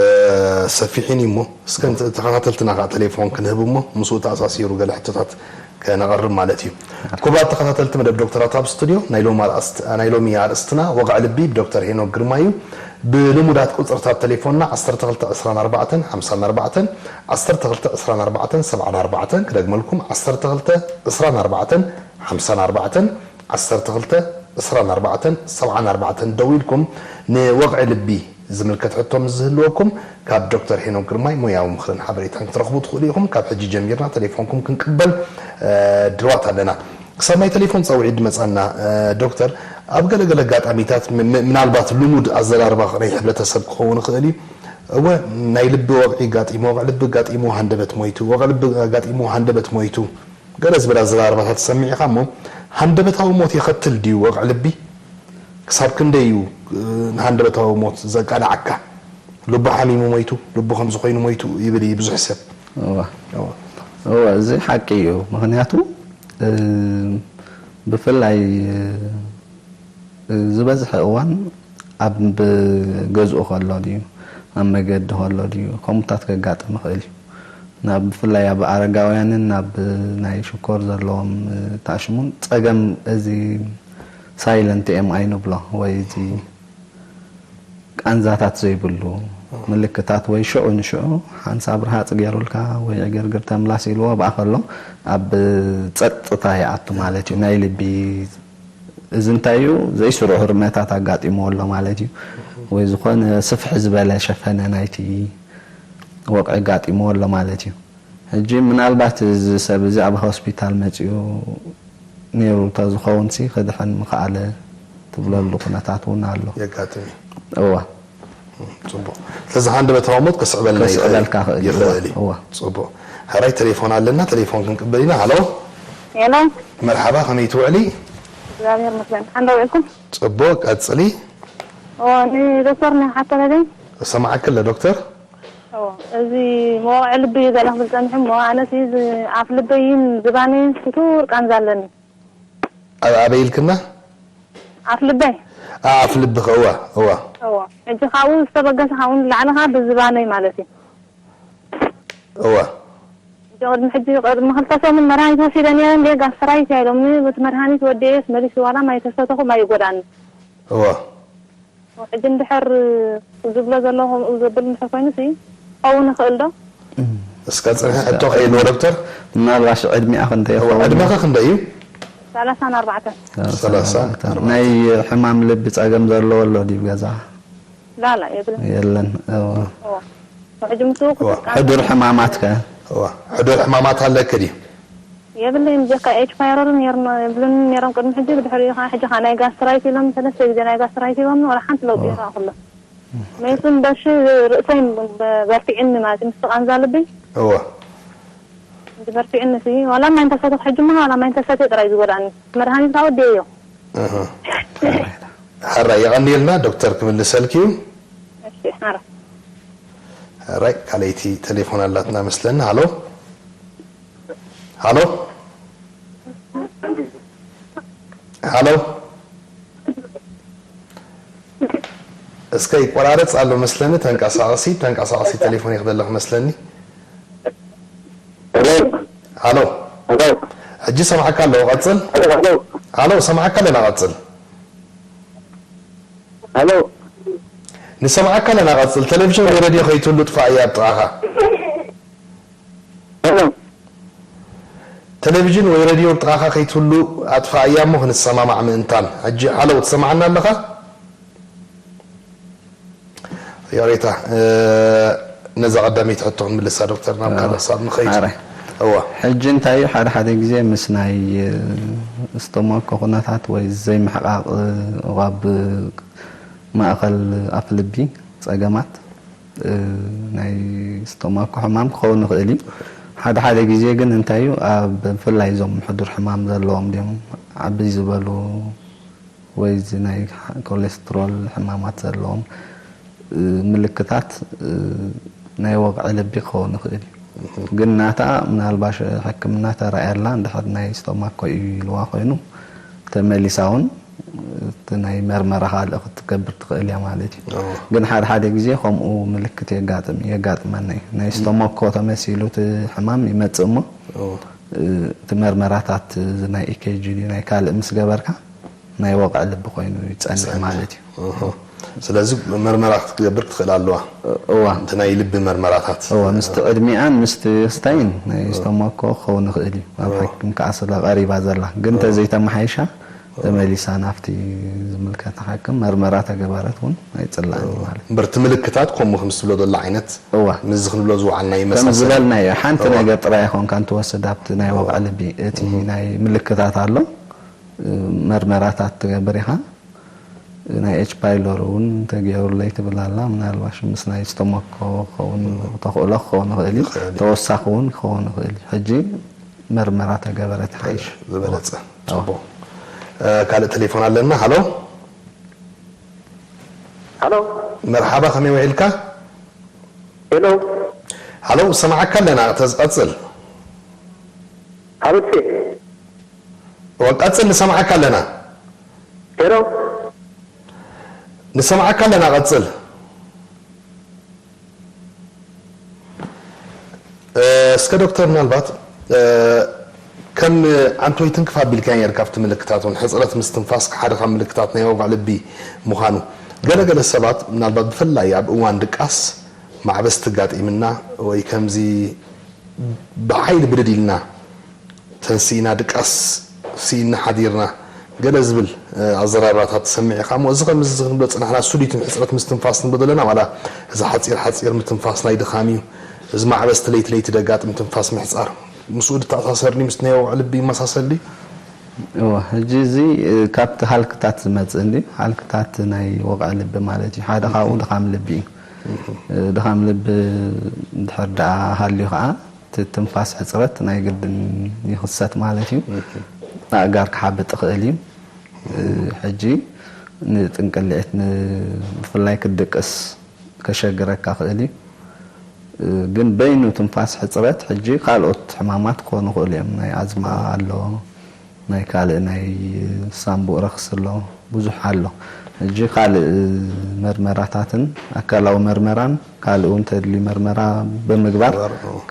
እ፣ ሰፊሕን እዩ እሞ፣ እስከ ንተ-፣ ተኸታተልትና ከዓ ቴሌፎን ክንህብ እሞ፣ ምስኡ ተኣሳሲሩ ገለ ሕቶታት ከነቕርብ ማለት እዩ። ክቡራት ተኸታተልቲ መደብ ዶክተራት ኣብ ስቱድዮ፣ ናይ ሎሚ ኣርእስት-፣ ናይ ሎሚ ኣርእስትና ወቕዒ ልቢ ብዶክተር ሄኖክ ግርማ እዩ። ብልሙዳት ቁጽርታት ቴሌፎንና ዓሰርተ ክልተ ዕስራን ኣርባዕተን ሓምሳን ኣርባዕተን፣ ዓሰርተ ክልተ ዕስራን ኣርባዕተን ሰብዓን ኣርባዕተን፣ ክደግመልኩም፣ ዓሰርተ ክልተ ዕስራን ኣርባዕተን ሓምሳን ኣርባዕተን፣ ዓሰርተ ክልተ ዕስራን ኣርባዕተን ሰብዓን ኣርባዕተን ደዊልኩም ንወቕዒ ልቢ ዝምልከት ሕቶ ምስ ዝህልወኩም፣ ካብ ዶክተር ሄኖክ ግርማይ ሞያዊ ምኽርን ሓበሬታን ክትረኽቡ ትኽእሉ ኢኹም። ካብ ሕጂ ጀሚርና ቴሌፎንኩም ክንቅበል፣ እ፣ ድልዋት ኣለና። ክሳብ ናይ ቴሌፎን ጻውዒት ድመጻና፣ እ፣ ዶክተር፣ ኣብ ገለገለ ኣጋጣሚታት ም-፣ ም-፣ ምናልባት ልሙድ ኣዘራርባ ናይ ሕብረተሰብ ክኸውን ይኽእል እዩ። እወ፣ ናይ ልቢ ወቕዒ ኣጋጢሙ፣ ወቕዒ ልቢ ኣጋጢሙ ሃንደበት ሞይቱ፣ ወቕዒ ልቢ ኣጋጢሙ ሃንደበት ሞይቱ፣ ገለ ዝብል ኣዘራርባታት ትሰምዕ ኢኻ እሞ፣ ሃንደበታዊ ሞት የኸትል ድዩ ወቕዒ ልቢ? ክሳብ ክንደይ እዩ፣ እ፣ ንሃንደበታዊ ሞት ዘቃልዓካ? ልቡ ሓሚሙ ሞይቱ፣ ልቡ ከምዚ ኮይኑ ሞይቱ ይብል እዩ ብዙሕ ሰብ። እወ። እወ። እወ፣ እዚ ሓቂ እዩ። ምኽንያቱ፣ እ፣ ብፍላይ፣ እ፣ ዝበዝሐ እዋን ኣብ ገዝኡ ከሎ ድዩ፣ ኣብ መገዲ ከሎ ድዩ፣ ከምኡታት ከጋጥም ይኽእል እዩ። ናብ፣ ብፍላይ ኣብ ኣረጋውያንን ናብ ናይ ሽኮር ዘለዎም፣ እ፣ ተኣሽሙን ጸገም እዚ ሳይለንት ኤም ኣይ ንብሎ ወይ እዚ ቃንዛታት ዘይብሉ ምልክታት ወይ ሽዑ ንሽዑ ሓንሳብ ርሃጽ ገይሩልካ ወይ ዕግርግር ተምላስ ኢልዎ ብኣ ከሎ ኣብ ጸጥታ ይኣቱ ማለት እዩ። ናይ ልቢ እዚ እንታይ እዩ? ዘይስሩዕ ህርመታት ኣጋጢምዎ ኣሎ ማለት እዩ። ወይ ዝኾነ ስፍሕ ዝበለ ሸፈነ ናይቲ ወቕዒ ኣጋጢምዎ ኣሎ ማለት እዩ። ሕጂ ምናልባት እዚ ሰብ እዚ ኣብ ሆስፒታል መጺኡ ነይሩ ተዝኸውን ሲ ክድሕን ምኽኣለ ትብለሉ ኩነታት እውን ኣሎ። የጋጥም እዩ። እዋ። ጽቡቕ። ስለዚ ሃንደበታዊ ሞት ከስዕበልና ይኽእል ከስዕበልካ ክእል እዩ። ይኽእል እዩ። እዋ። ጽቡቕ። ሕራይ ቴሌፎን ኣለና፣ ቴሌፎን ክንቅበል ኢና። ሃሎ። ሄሎ። መርሓባ፣ ከመይ ትውዕሊ? እግዚኣብሔር ይመስገን። ደሓን ዶ ውዒልኩም? ጽቡቕ፣ ቀጽሊ። እዎ፣ ንዶክተር ንሓቶ ኣለለይ። እሰማዓኪ ኣለ ዶክተር። እዎ፣ እዚ መዋቕዒ ልቢ እዩ ገለ ክብል ጸኒሑ እሞ፣ ኣነስ እዚ ኣፍ ልበይን ዝባነይን ፍቱር ቃንዛ ኣለኒ። ኣ-፣ ኣበይ ኢልክና? ኣፍ ልበይ። ኣ-፣ ኣፍ ልብኺ፣ እዋ፣ እዋ። እዎ፣ ሕጂ ካብኡ ዝተበገሰ ካብኡ ንላዕሊ ከዓ ብዝባነይ ማለት እዩ። እዋ። ሕጂ ቅድሚ ሕጂ፣ ቅድሚ ክልተ ሰሙን መድሃኒት ወሲደ ነይረ፣ እንዴ ጋስትራይት እያ ኢሎምኒ፣ በቲ መድሃኒት ወዲኤስ መሊሱ ዋላ ማይ ተሰተኹ ማይ ይጎዳኒ። እዋ። ሕጂ እንድሕር ዝብሎ ዘሎ ከምኡ ዘብል እንድሕር ኮይኑ ሲ ክኸውን ይኽእል ዶ? እስከ ጽንሒ ሕቶ ከይልዎ ዶክተር። ምናልባሽ ዕድሚኣ ክንደይ እዋ፣ ይኸውን? ዕድመኺ ክንደይ እዩ? ሰላሳን ኣርባዕተን። ሰላሳን ኣርባዕተን። ናይ ሕማም ልቢ ጸገም ዘለዎ ኣሎ ድዩ ገዛ? ላላ የብልን። የለን። እዋ። እዋ። ሕጂ ምስ እዋ። ሕዱር ሕማማት ከ? እዋ። ሕዱር ሕማማት ኣለኪ ድዩ? የብለይን፣ ብጀካ ኤች ፓይሮል ነይርና፣ የብሉን ነይሮም ቅድሚ ሕጂ፣ ብድሕሪኡ ከዓ ሕጂ ከዓ ናይ ጋስትራይት ኢሎም፣ ሰለስተ ግዜ ናይ ጋስትራይት ኢሎም፣ ወላ ሓንቲ ለውጢ እዋ። ይረኣኹሎ። መይቱ እምበርሺ ርእሰይ በርቲዕኒ ማለት እዩ፣ ምስቲ ቃንዛ ልቢ። እዋ። እንዲ በርቲዕኒ ሲ፣ ዋላ ማይ እንተሰተኹ ሕጂ እሞ፣ ዋላ ማይ እንተሰትየ ጥራይ ዝጎድኣኒ። መድሃኒት ከዓ ወዲኤዮ። እህ። ሕራይ፣ የቐንየልና፣ ዶክተር ክምልሰልኪ እዩ። እሺ፣ ሕራይ። ሕራይ፣ ካልኣይቲ ቴሌፎን ኣላትና መስለኒ። ሃሎ? ሃሎ? ሃሎ? እስከ ይቆራረጽ ኣሎ መስለኒ። ተንቀሳቐሲ ተንቀሳቐሲ ቴሌፎን ይኽደለኽ መስለኒ። ሄሎ ሃሎ ሄሎ ሕጂ ሰማዕካ ኣለዎ። ቀጽል። ሄሎ ሃሎ ሰማዕካ ኣለና። ቀጽል። ሄሎ ንሰማዕካ ኣለና። ቀጽል። ቴሌቪዥን ወይ ሬድዮ ከይትህሉ ጥፋእ እያ ኣብ ጥቓኻ። ሄሎ ቴሌቪዥን ወይ ሬድዮ ኣብ ጥቓኻ ከይትህሉ ኣጥፋእ እያ እሞ ክንሰማማዕ ምእንታን። ሕጂ ሃሎ ትሰማዓና ኣለኻ? ይቕሬታ፣ ነዛ ቀዳመይቲ ሕቶ ክንምልሳ ዶክተር፣ ናብ ካልእ ክሳብ ንኸይድ። ኣረ። እዋ። ሕጂ እንታይ እዩ፣ ሓደ ሓደ ግዜ ምስ ናይ ስቶማኮ ኩነታት ወይ ዘይምሕቃቕ ኣብ ማእኸል ኣፍ ልቢ ጸገማት ናይ ስቶማኮ ሕማም ክኸውን ይኽእል እዩ። ሓደ ሓደ ግዜ ግን እንታይ እዩ፣ ኣብ ብፍላይ እዞም ሕዱር ሕማም ዘለዎም ድዮም ዓብይ ዝበሉ ወይ እዚ ናይ ኮሌስትሮል ሕማማት ዘለዎም ምልክታት ናይ ወቕዒ ልቢ ክኸውን ይኽእል እዩ። ግን ናታ ምናልባሽ ሕክምና ተራእያላ እንድሕር ናይ ስቶማኮ እዩ ኢልዋ ኮይኑ ተመሊሳ እውን እቲ ናይ መርመራ ካልእ ክትገብር ትኽእል እያ ማለት እዩ። ግን ሓደ ሓደ ግዜ ከምኡ ምልክት የጋጥም የጋጥመና እዩ። ናይ ስቶማኮ ተመሲሉ እቲ ሕማም ይመጽእ እሞ እቲ መርመራታት እዚ ናይ ኢኬጂ ናይ ካልእ ምስ ገበርካ ናይ ወቕዒ ልቢ ኮይኑ ይጸንሕ ማለት እዩ። ስለዚ መርመራ ክትገብር ክትኽእል ኣለዋ። እዋ እቲ ናይ ልቢ መርመራታት እዋ ምስቲ ዕድሚኣን ምስቲ ስታይን ናይ ስቶማኮ ክኸውን ይኽእል እዩ። ኣብ ሓኪም ከዓ ስለ ቀሪባ ዘላ ግን ተዘይተመሓይሻ ተመሊሳ ናብቲ ዝምልከታ ሓክም መርመራ ተገበረት እውን ኣይፅላእን እዩ ማለት እዩ። እምበር እቲ ምልክታት ከምኡ ከም ዝብሎ ዘሎ ዓይነት እዋ ምስዚ ክንብሎ ዝወዓልና ከም ይመሳሰል። ዝበልናዮ ሓንቲ እዋ። ነገር ጥራይ ይኾንካ እንትወስድ ኣብቲ ናይ ወቕዒ ልቢ እቲ ናይ ምልክታት ኣሎ መርመራታት ትገብር ኢኻ። ናይ ኤች ፓይሎሪ እውን ተገይሩለይ ትብል ኣላ። ምናልባሽ ምስ ናይ ስተሞኮ ክኸውን ተኽእሎ ክኸውን ይኽእል እዩ። ተወሳኺ እውን ክኸውን ይኽእል እዩ። ሕጂ መርመራ ተገበረ ትሓይሽ። ዝበለፀ ፅቡቕ። ካልእ ቴሌፎን ኣለና። ሃሎ ሃሎ መርሓባ፣ ከመይ ውዒልካ? ሄሎ ሃሎ ሰማዓካ ኣለና። ተዝቀፅል ሃብቴ ወቀፅል ንሰማዓካ ኣለና። ሄሎ ንሰማዓካ ኣለና። ቀፅል። እስከ ዶክተር፣ ምናልባት ከም ኣንቶይ ትንክፍ ኣቢልካ ነርካ ኣብቲ ምልክታት እውን ሕፅረት ምስትንፋስ ሓደ ካብ ምልክታት ናይ ወግዒ ልቢ ምዃኑ። ገለገለ ሰባት ምናልባት ብፍላይ ኣብ እዋን ድቃስ ማዕበስቲ ጋጢምና ወይ ከምዚ ብሓይሊ ብድድ ኢልና ተንሲእና ድቃስ ስኢና ሓዲርና ገለ ዝብል ኣዘራርባታት ትሰምዕ ኢኻ እሞ፣ እዚ ከምዚ ክንብሎ ዝጸናሕና ስሉይትን ሕጽረት ምስትንፋስ ንብሎ ዘለና፣ ዋላ እዚ ሓጺር ሓጺር ምትንፋስ ናይ ድኻም እዩ። እዚ ማዕበስቲ ለይቲ ለይቲ ደጋጥም ትንፋስ ምሕጻር ምስኡ ድተኣሳሰር ድዩ? ምስቲ ናይ ወቕዒ ልቢ ይመሳሰል ድዩ? እወ፣ ሕጂ እዚ ካብቲ ሃልክታት ዝመጽእ እንድዩ። ሃልክታት ናይ ወቕዒ ልቢ ማለት እዩ። ሓደ ካብኡ ድኻም ልቢ እዩ። ድኻም ልቢ እንድሕር ደኣ ሃልዩ ከዓ እቲ ትንፋስ ሕፅረት ናይ ግድን ይኽሰት ማለት እዩ። ኣእጋር ክሓብጥ ይኽእል እዩ። ሕጂ ንጥንቅልዒት ብፍላይ ክትድቅስ ከሸግረካ ክእል እዩ። ግን በይኑ ትንፋስ ሕፅረት ሕጂ ካልኦት ሕማማት ክኾኑ ይኽእሉ እዮም። ናይ ኣዝማ ኣሎ፣ ናይ ካልእ ናይ ሳንቡእ ረኽሲ ኣሎ፣ ብዙሕ ኣሎ። ሕጂ ካልእ መርመራታትን ኣካላዊ መርመራን ካልእ እውን ተድልዩ መርመራ ብምግባር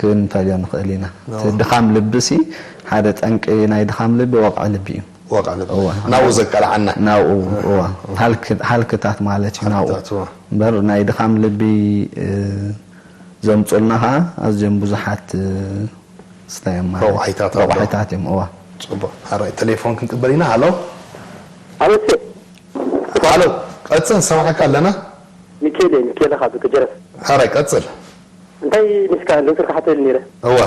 ክንፈልዮ ንኽእል ኢና። እቲ ድኻም ልቢ ሲ ሓደ ጠንቂ ናይ ድኻም ልቢ ወቕዒ ልቢ እዩ። ወቕዒ ልቢ ናብኡ ዘቃልዓና ናብኡ እዋ ሃልክታት ማለት እዩ። ናብኡ እምበር ናይ ድኻም ልቢ ዘምፁልና ከዓ ኣዝዮም ብዙሓት ስታዮም ማለት ረቑሓይታት ኣለዉ። ረቑሓይታት እዮም። እዋ ፅቡቕ ሓራይ ቴሌፎን ክንቅበል ኢና። ሃሎ ኣበሴ ሃሎ፣ ቀፅል፣ ንሰማዕካ ኣለና። ሚኬል እየ፣ ሚኬል ካብ ገጀረት። ሓራይ ቀፅል። እንታይ ምስካ ዶክተር ክሓተል ነይረ። እዋ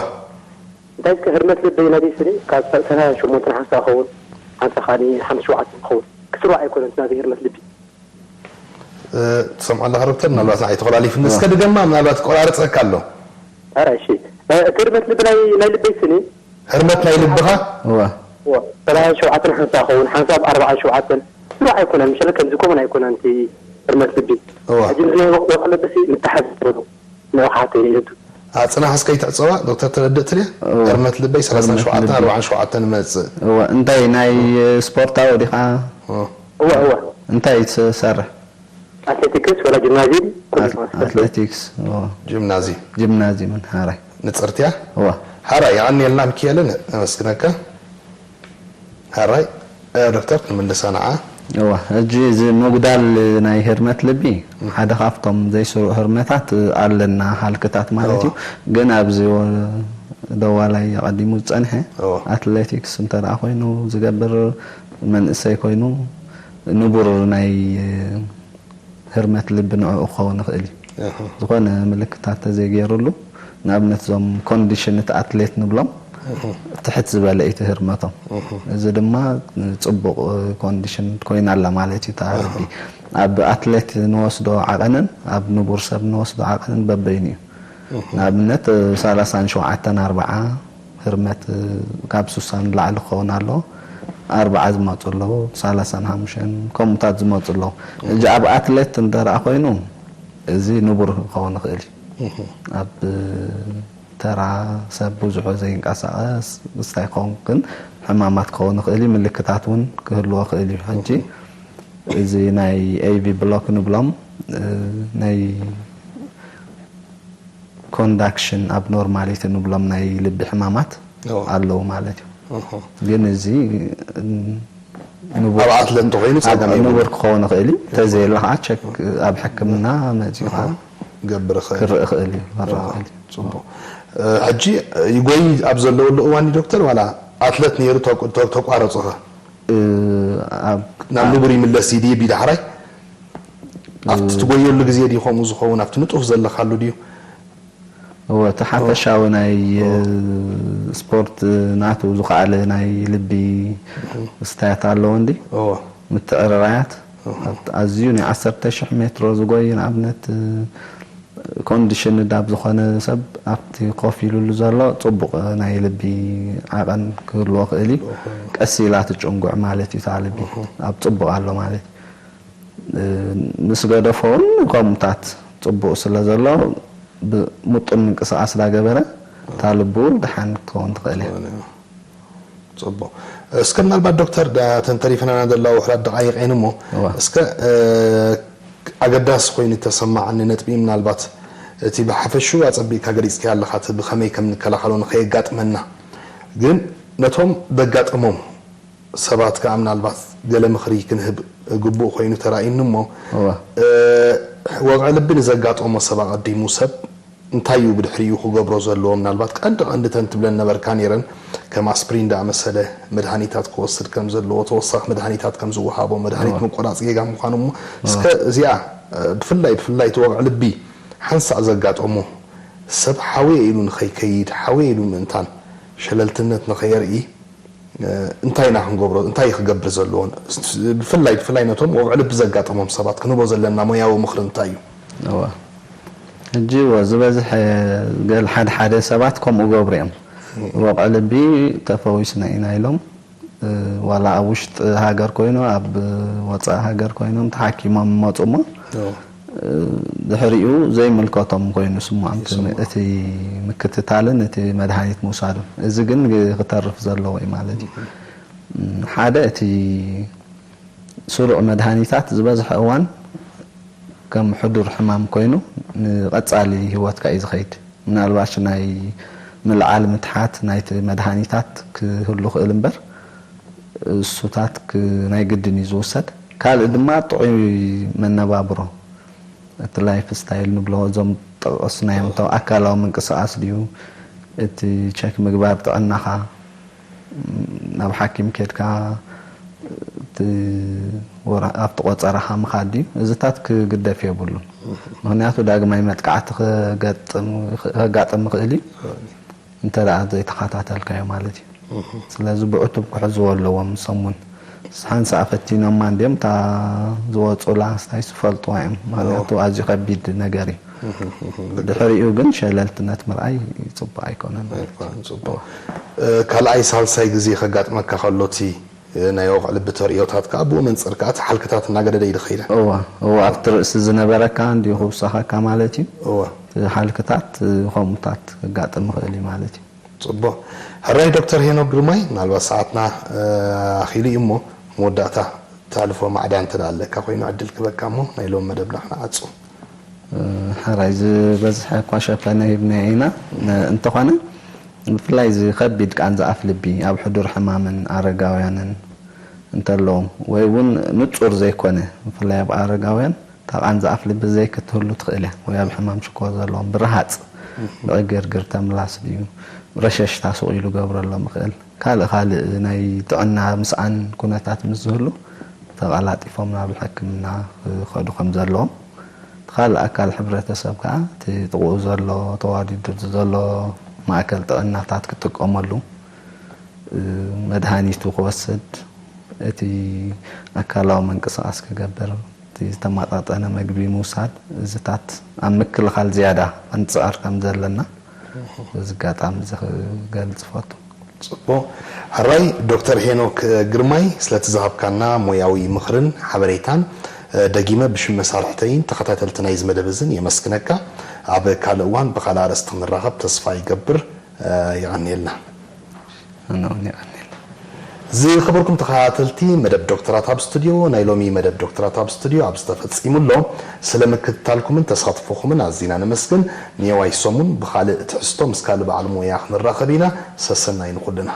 እንታይ እስከ ህርመት ልበይ ናበይ ስኒ ካብ ሰላሳ ሸሞንተ ሓንሳ ኸውን ሓንሳ ካኒ ሓምሳ ሸውዓተ ኸውን ክስሩ ኣይኮነን ናበይ ህርመት ልቢ። ትሰምዖ ኣለኻ ዶክተር? ምናልባት ንዓይ ተቆላሊፍኒ። እስከ ድገማ፣ ምናልባት ቆራርፀካ ኣሎ። ኣረ እሺ፣ እቲ ህርመት ልቢ ናይ ናይ ልበይ ስኒ ህርመት ናይ ልብኻ እዋ እዋ፣ ሰላሳ ሸውዓተን ሓንሳ ኸውን ሓንሳብ ኣርባዓን ሸውዓተን ስሩዕ ኣይኮነን። ምሸለ ከምዚ ኮመን ኣይኮነን እቲ ህርመት ልቢ። እዋ ሕጂ ምስ ናይ ወቕዒ ልቢ ሲ ምተሓዝ ይበሉ ንዑ ክሓተይ ይህቱ። ኣጽናሕ እስከ ይትዕጸዋ ዶክተር ተረድእ ትልያ እዋ። ህርመት ልበይ ሰላሳ ሸውዓተ ህርመት ልቢ። ኣርባዓን ሸውዓተን መጽእ እዋ እንታይ ናይ ስፖርታዊ ዲኻ? እዋ እዋ እንታይ ትሰርሕ? ኣትሌቲክስ ወላ ጂምናዚየም? ኣትሌቲክስ። ጂምናዚየም። ጂምናዚየምን ሓራይ። ንፅርትያ። እዋ። ሓራይ የቐንየልና ሚካኤልን ነመስግነካ። ሓራይ ዶክተር ክንምልሳ ንዓ። እዋ፣ ሕጂ እዚ ምጉዳል ናይ ህርመት ልቢ ሓደ ካብቶም ዘይስሩዕ ህርመታት ኣለና፣ ሃልክታት ማለት እዩ። ግን ኣብዚ ደዋላይ ኣቐዲሙ ዝፀንሐ ኣትሌቲክስ እንተ ኮይኑ ዝገብር መንእሰይ ኮይኑ ንቡር ናይ ህርመት ልቢ ንዕኡ ክኸውን ይኽእል እዩ። ዝኾነ ምልክታት ተዘይገይሩሉ፣ ንኣብነት እዞም ኮንዲሽንት ኣትሌት ንብሎም ትሕት ዝበለ እዩ እቲ ህርመቶም። እዚ ድማ ፅቡቕ ኮንዲሽን ኮይና ኣላ ማለት እዩ። እታ ልቢ ኣብ ኣትሌት ንወስዶ ዓቐንን ኣብ ንቡር ሰብ ንወስዶ ዓቐንን በበይኑ እዩ። ንኣብነት ሰላሳን ሸውዓተን ኣርብዓ ህርመት ካብ ሱሳ ንላዕሊ ክኸውን ኣለዎ። ኣርብዓ ዝመፁ ኣለዉ፣ ሰላሳን ሓሙሽተን ከምኡታት ዝመፁ ኣለዉ። ሕጂ ኣብ ኣትሌት እንተ ደኣ ኮይኑ እዚ ንቡር ክኸውን ይኽእል እዩ። ኣብ ተራ ሰብ ብዙሑ ዘይንቀሳቐስ ምስታይ ክኸውን ግን ሕማማት ክኸውን ይኽእል እዩ። ምልክታት እውን ክህልዎ ይኽእል እዩ። ሕጂ እዚ ናይ ኤቪ ብሎክ ንብሎም ናይ ኮንዳክሽን ኣብ ኖርማሊቲ ንብሎም ናይ ልቢ ሕማማት ኣለዉ ማለት እዩ። ግን እዚ ኣብ ኣትለት እንተኮይኑ ጸገም የብሉን። ንቡር ክኸውን ይኽእል እዩ። ተዘየለ ከዓ ቸክ ኣብ ሕክምና መፂኡ ከዓ ገብር ይኽእል። ክርኢ ይኽእል እዩ። ክርኢ ይኽእል እዩ። ጽቡቕ። ሕጂ ይጎይ ኣብ ዘለወሉ እዋን ዶክተር ዋላ ኣትለት ነይሩ ተቋረጹኸ? ናብ ንቡር ይምለስ ድዩ ዳሕራይ? ኣብቲ ትጎየሉ ግዜ ድዩ ከምኡ ዝኸውን? ኣብቲ ንጡፍ ዘለኻሉ ድዩ? እወ፣ እቲ ሓፈሻዊ ናይ ስፖርት ናቱ ዝኸኣለ ናይ ልቢ ምስታያት ኣለዎ እንዲ? እወ። ምትዕርራያት ኣብቲ ኣዝዩ ናይ ዓሰርተ ሽሕ ሜትሮ ዝጎይ ንኣብነት ኮንዲሽን ዳብ ዝኾነ ሰብ ኣብቲ ኮፍ ኢሉሉ ዘሎ ጽቡቕ ናይ ልቢ ዓቐን ክህልዎ ክእል እዩ። ቀስ ኢላ ትጭንጉዕ ማለት እዩ። እታ ልቢ ኣብ ጽቡቕ ኣሎ ማለት እዩ። ምስ ገደፎ እውን ከምኡታት ጽቡቕ ስለ ዘሎ ብሙጥን ምንቅስቃስ ዳገበረ እታ ልቡ ደሓን ክትኸውን ትኽእል እያ። ጽቡቕ። እስከ ምናልባት ዶክተር ዳ- ተንተሪፈናና ዘለዋ ውሕዳት ደቃይቕ እየን እሞ እዋ። እስከ እ፣ ኣገዳሲ ኮይኑ እተሰማዓኒ ነጥቢ ምናልባት እቲ ብሓፈሹ ኣጸቢቕካ ገሊጽካዮ ኣለኻ እቲ ብኸመይ ከም ንከላኸሎ ንኸየጋጥመና ግን ነቶም ዘጋጥሞም ሰባት ከኣ ምናልባት ገለ ምኽሪ ክንህብ ግቡእ ኮይኑ ተራእዩኒ እሞ እዋ። እ፣ ወቕዒ ልቢ ንዘጋጠሞ ሰብ ኣቐዲሙ ሰብ እንታይ እዩ ብድሕሪኡ ክገብሮ ዘለዎ? ምናልባት ቀንዲ ቀንዲ ተን ትብለን ነበርካ ነይረን ከም ኣስፕሪን ዝኣመሰለ መድሃኒታት ክወስድ ከም ዘለዎ፣ ተወሳኺ መድሃኒታት ከም ዝወሃቦ፣ መድሃኒት ምቁራፅ ጌጋ ምዃኑ እሞ እስከ እዚኣ ብፍላይ ብፍላይ እቲ ወቕዒ ልቢ ሓንሳእ ዘጋጠሞ ሰብ ሓወየ ኢሉ ንኸይከይድ ሓወየ ኢሉ ምእንታን ሸለልትነት ንኸየርኢ እንታይ ኢና ክንገብሮ እንታይ ክገብር ዘለዎ ብፍላይ ብፍላይ ነቶም ወቕዒ ልቢ ዘጋጠሞም ሰባት ክንህቦ ዘለና ሞያዊ ምኽሪ እንታይ እዩ? እዋ ሕጂ እወ ዝበዝሐ ገል ሓደ ሓደ ሰባት ከምኡ ገብሩ እዮም። ወቕዒ ልቢ ተፈዊስና ኢና ኢሎም ዋላ ኣብ ውሽጢ ሃገር ኮይኑ ኣብ ወፃኢ ሃገር ኮይኖም ተሓኪሞም ይመፁ እሞ ድሕሪኡ ዘይምልከቶም ኮይኑ ስምዖም እቲ ምክትታልን እቲ መድሃኒት ምውሳዱን እዚ ግን ክተርፍ ዘለዎ እዩ ማለት እዩ። ሓደ እቲ ስሩዕ መድሃኒታት ዝበዝሐ እዋን ከም ሕዱር ሕማም ኮይኑ ንቐጻሊ ህይወትካ እዩ ዝኸይድ። ምናልባሽ ናይ ምልዓል ምትሓት ናይቲ መድሃኒታት ክህሉ ክእል እምበር እሱታት ክ- ናይ ግድን እዩ ዝውሰድ። ካልእ ድማ ጥዑይ መነባብሮ እቲ ላይፍ ስታይል ንብሎ እዞም ጠቐስናዮም እቶም ኣካላዊ ምንቅስቃስ ድዩ እቲ ቸክ ምግባር ጥዕናኻ ናብ ሓኪም ኬድካ እቲ ወረ- ኣብቲ ቆፀራኻ ምኻድ ድዩ እዚታት ክግደፍ የብሉን። ምክንያቱ ዳግማይ መጥቃዕቲ ከጋጥም- ከጋጥም ይኽእል እዩ። እንተ ደኣ ዘይተኸታተልካዮ ማለት እዩ። ስለዚ ብዕቱብ ክሕዝዎ ኣለዎም ንሶም እውን። ሓንሳእ ፈቲኖማ እንድዮም እታ ዝወፁላ ስታይስ ዝፈልጥዋ እዮም። ምክንያቱ ኣዝዩ ከቢድ ነገር እዩ። ድሕሪኡ ግን ሸለልትነት ምርኣይ ፅቡቅ ኣይኮነን ማለት እዩ። ፅቡቅ ካልኣይ ሳልሳይ ግዜ ከጋጥመካ ከሎ እቲ ናይ ወቕዒ ልቢ ተርእዮታት ከዓ ብኡ መንፅር ከዓ እቲ ሓልክታት እናገደደ እዩ ዝኸይደ እወ እወ ኣብቲ ርእሲ ዝነበረካ እንዲዩ ክውሰኸካ ማለት እዩ እወ እቲ ሓልክታት ከምኡታት ከጋጥም ይኽእል እዩ ማለት እዩ ፅቡቅ ሕራይ ዶክተር ሄኖክ ግርማይ ምናልባት ሰዓትና ኣኺሉ እዩ እሞ መወዳእታ ተሕልፎ ማዕዳ እንተ ደኣ ኣለካ ኮይኑ ዕድል ክበካ እሞ ናይ ሎም መደብና ክነዓጹ። ሕራይ ዝበዝሐ እኳ ሸፈነ ሂብና ኢና። እንተኾነ ብፍላይ እዚ ከቢድ ቃንዛ ኣፍ ልቢ ኣብ ሕዱር ሕማምን ኣረጋውያንን እንተለዉ ወይ እውን ንጹር ዘይኮነ ብፍላይ ኣብ ኣረጋውያን እታ ቃንዛ ኣፍ ልቢ ዘይክትህሉ ትኽእል እያ ወይ ኣብ ሕማም ሽኮር ዘለዎም ብረሃጽ ብዕግርግር ተምላስ ድዩ ረሸሽታ ስቕ ኢሉ ገብረሎም ይኽእል ካልእ ካልእ ናይ ጥዕና ምስኣን ኩነታት ምስ ዝህሉ ተቐላጢፎም ናብ ሕክምና ክኸዱ ከም ዘለዎም እቲ ካልእ ኣካል ሕብረተሰብ ከዓ እቲ ጥቕኡ ዘሎ ተዋዲዱ ዘሎ ማእከል ጥዕናታት ክጥቀመሉ መድሃኒቱ ክወስድ እቲ ኣካላዊ ምንቅስቃስ ክገብር እቲ ዝተመጣጠነ መግቢ ምውሳድ እዚታት ኣብ ምክልኻል ዝያዳ ክንፅዕር ከም ዘለና በዚ ኣጋጣሚ እዚ ክገልፅ ይፈቱ። ፅቡቕ። ሕራይ ዶክተር ሄኖክ ግርማይ ስለቲ ዝሃብካና ሞያዊ ምኽርን ሓበሬታን ደጊመ ብሽም መሳርሕተይን ተኸታተልቲ ናይዚ መደብ እዝን የመስግነካ። ኣብ ካልእ እዋን ብኻልእ ኣርእስቲ ክንራኸብ ተስፋ ይገብር። የቐንየልና። ኣነ እውን የቐንየልና። ዝኸበርኩም ተኸታተልቲ መደብ ዶክተራት ኣብ ስቱድዮ ናይ ሎሚ መደብ ዶክተራት ኣብ ስቱድዮ ኣብዚ ተፈጺሙ ኣሎ። ስለ ምክትታልኩምን ተሳትፎኹምን ኣዚና ነመስግን። ንየዋይ ሰሙን ብኻልእ ትሕዝቶ ምስ ካልእ በዓል ሞያ ክንራኸብ ኢና። ሰሰናይ ንኹልና።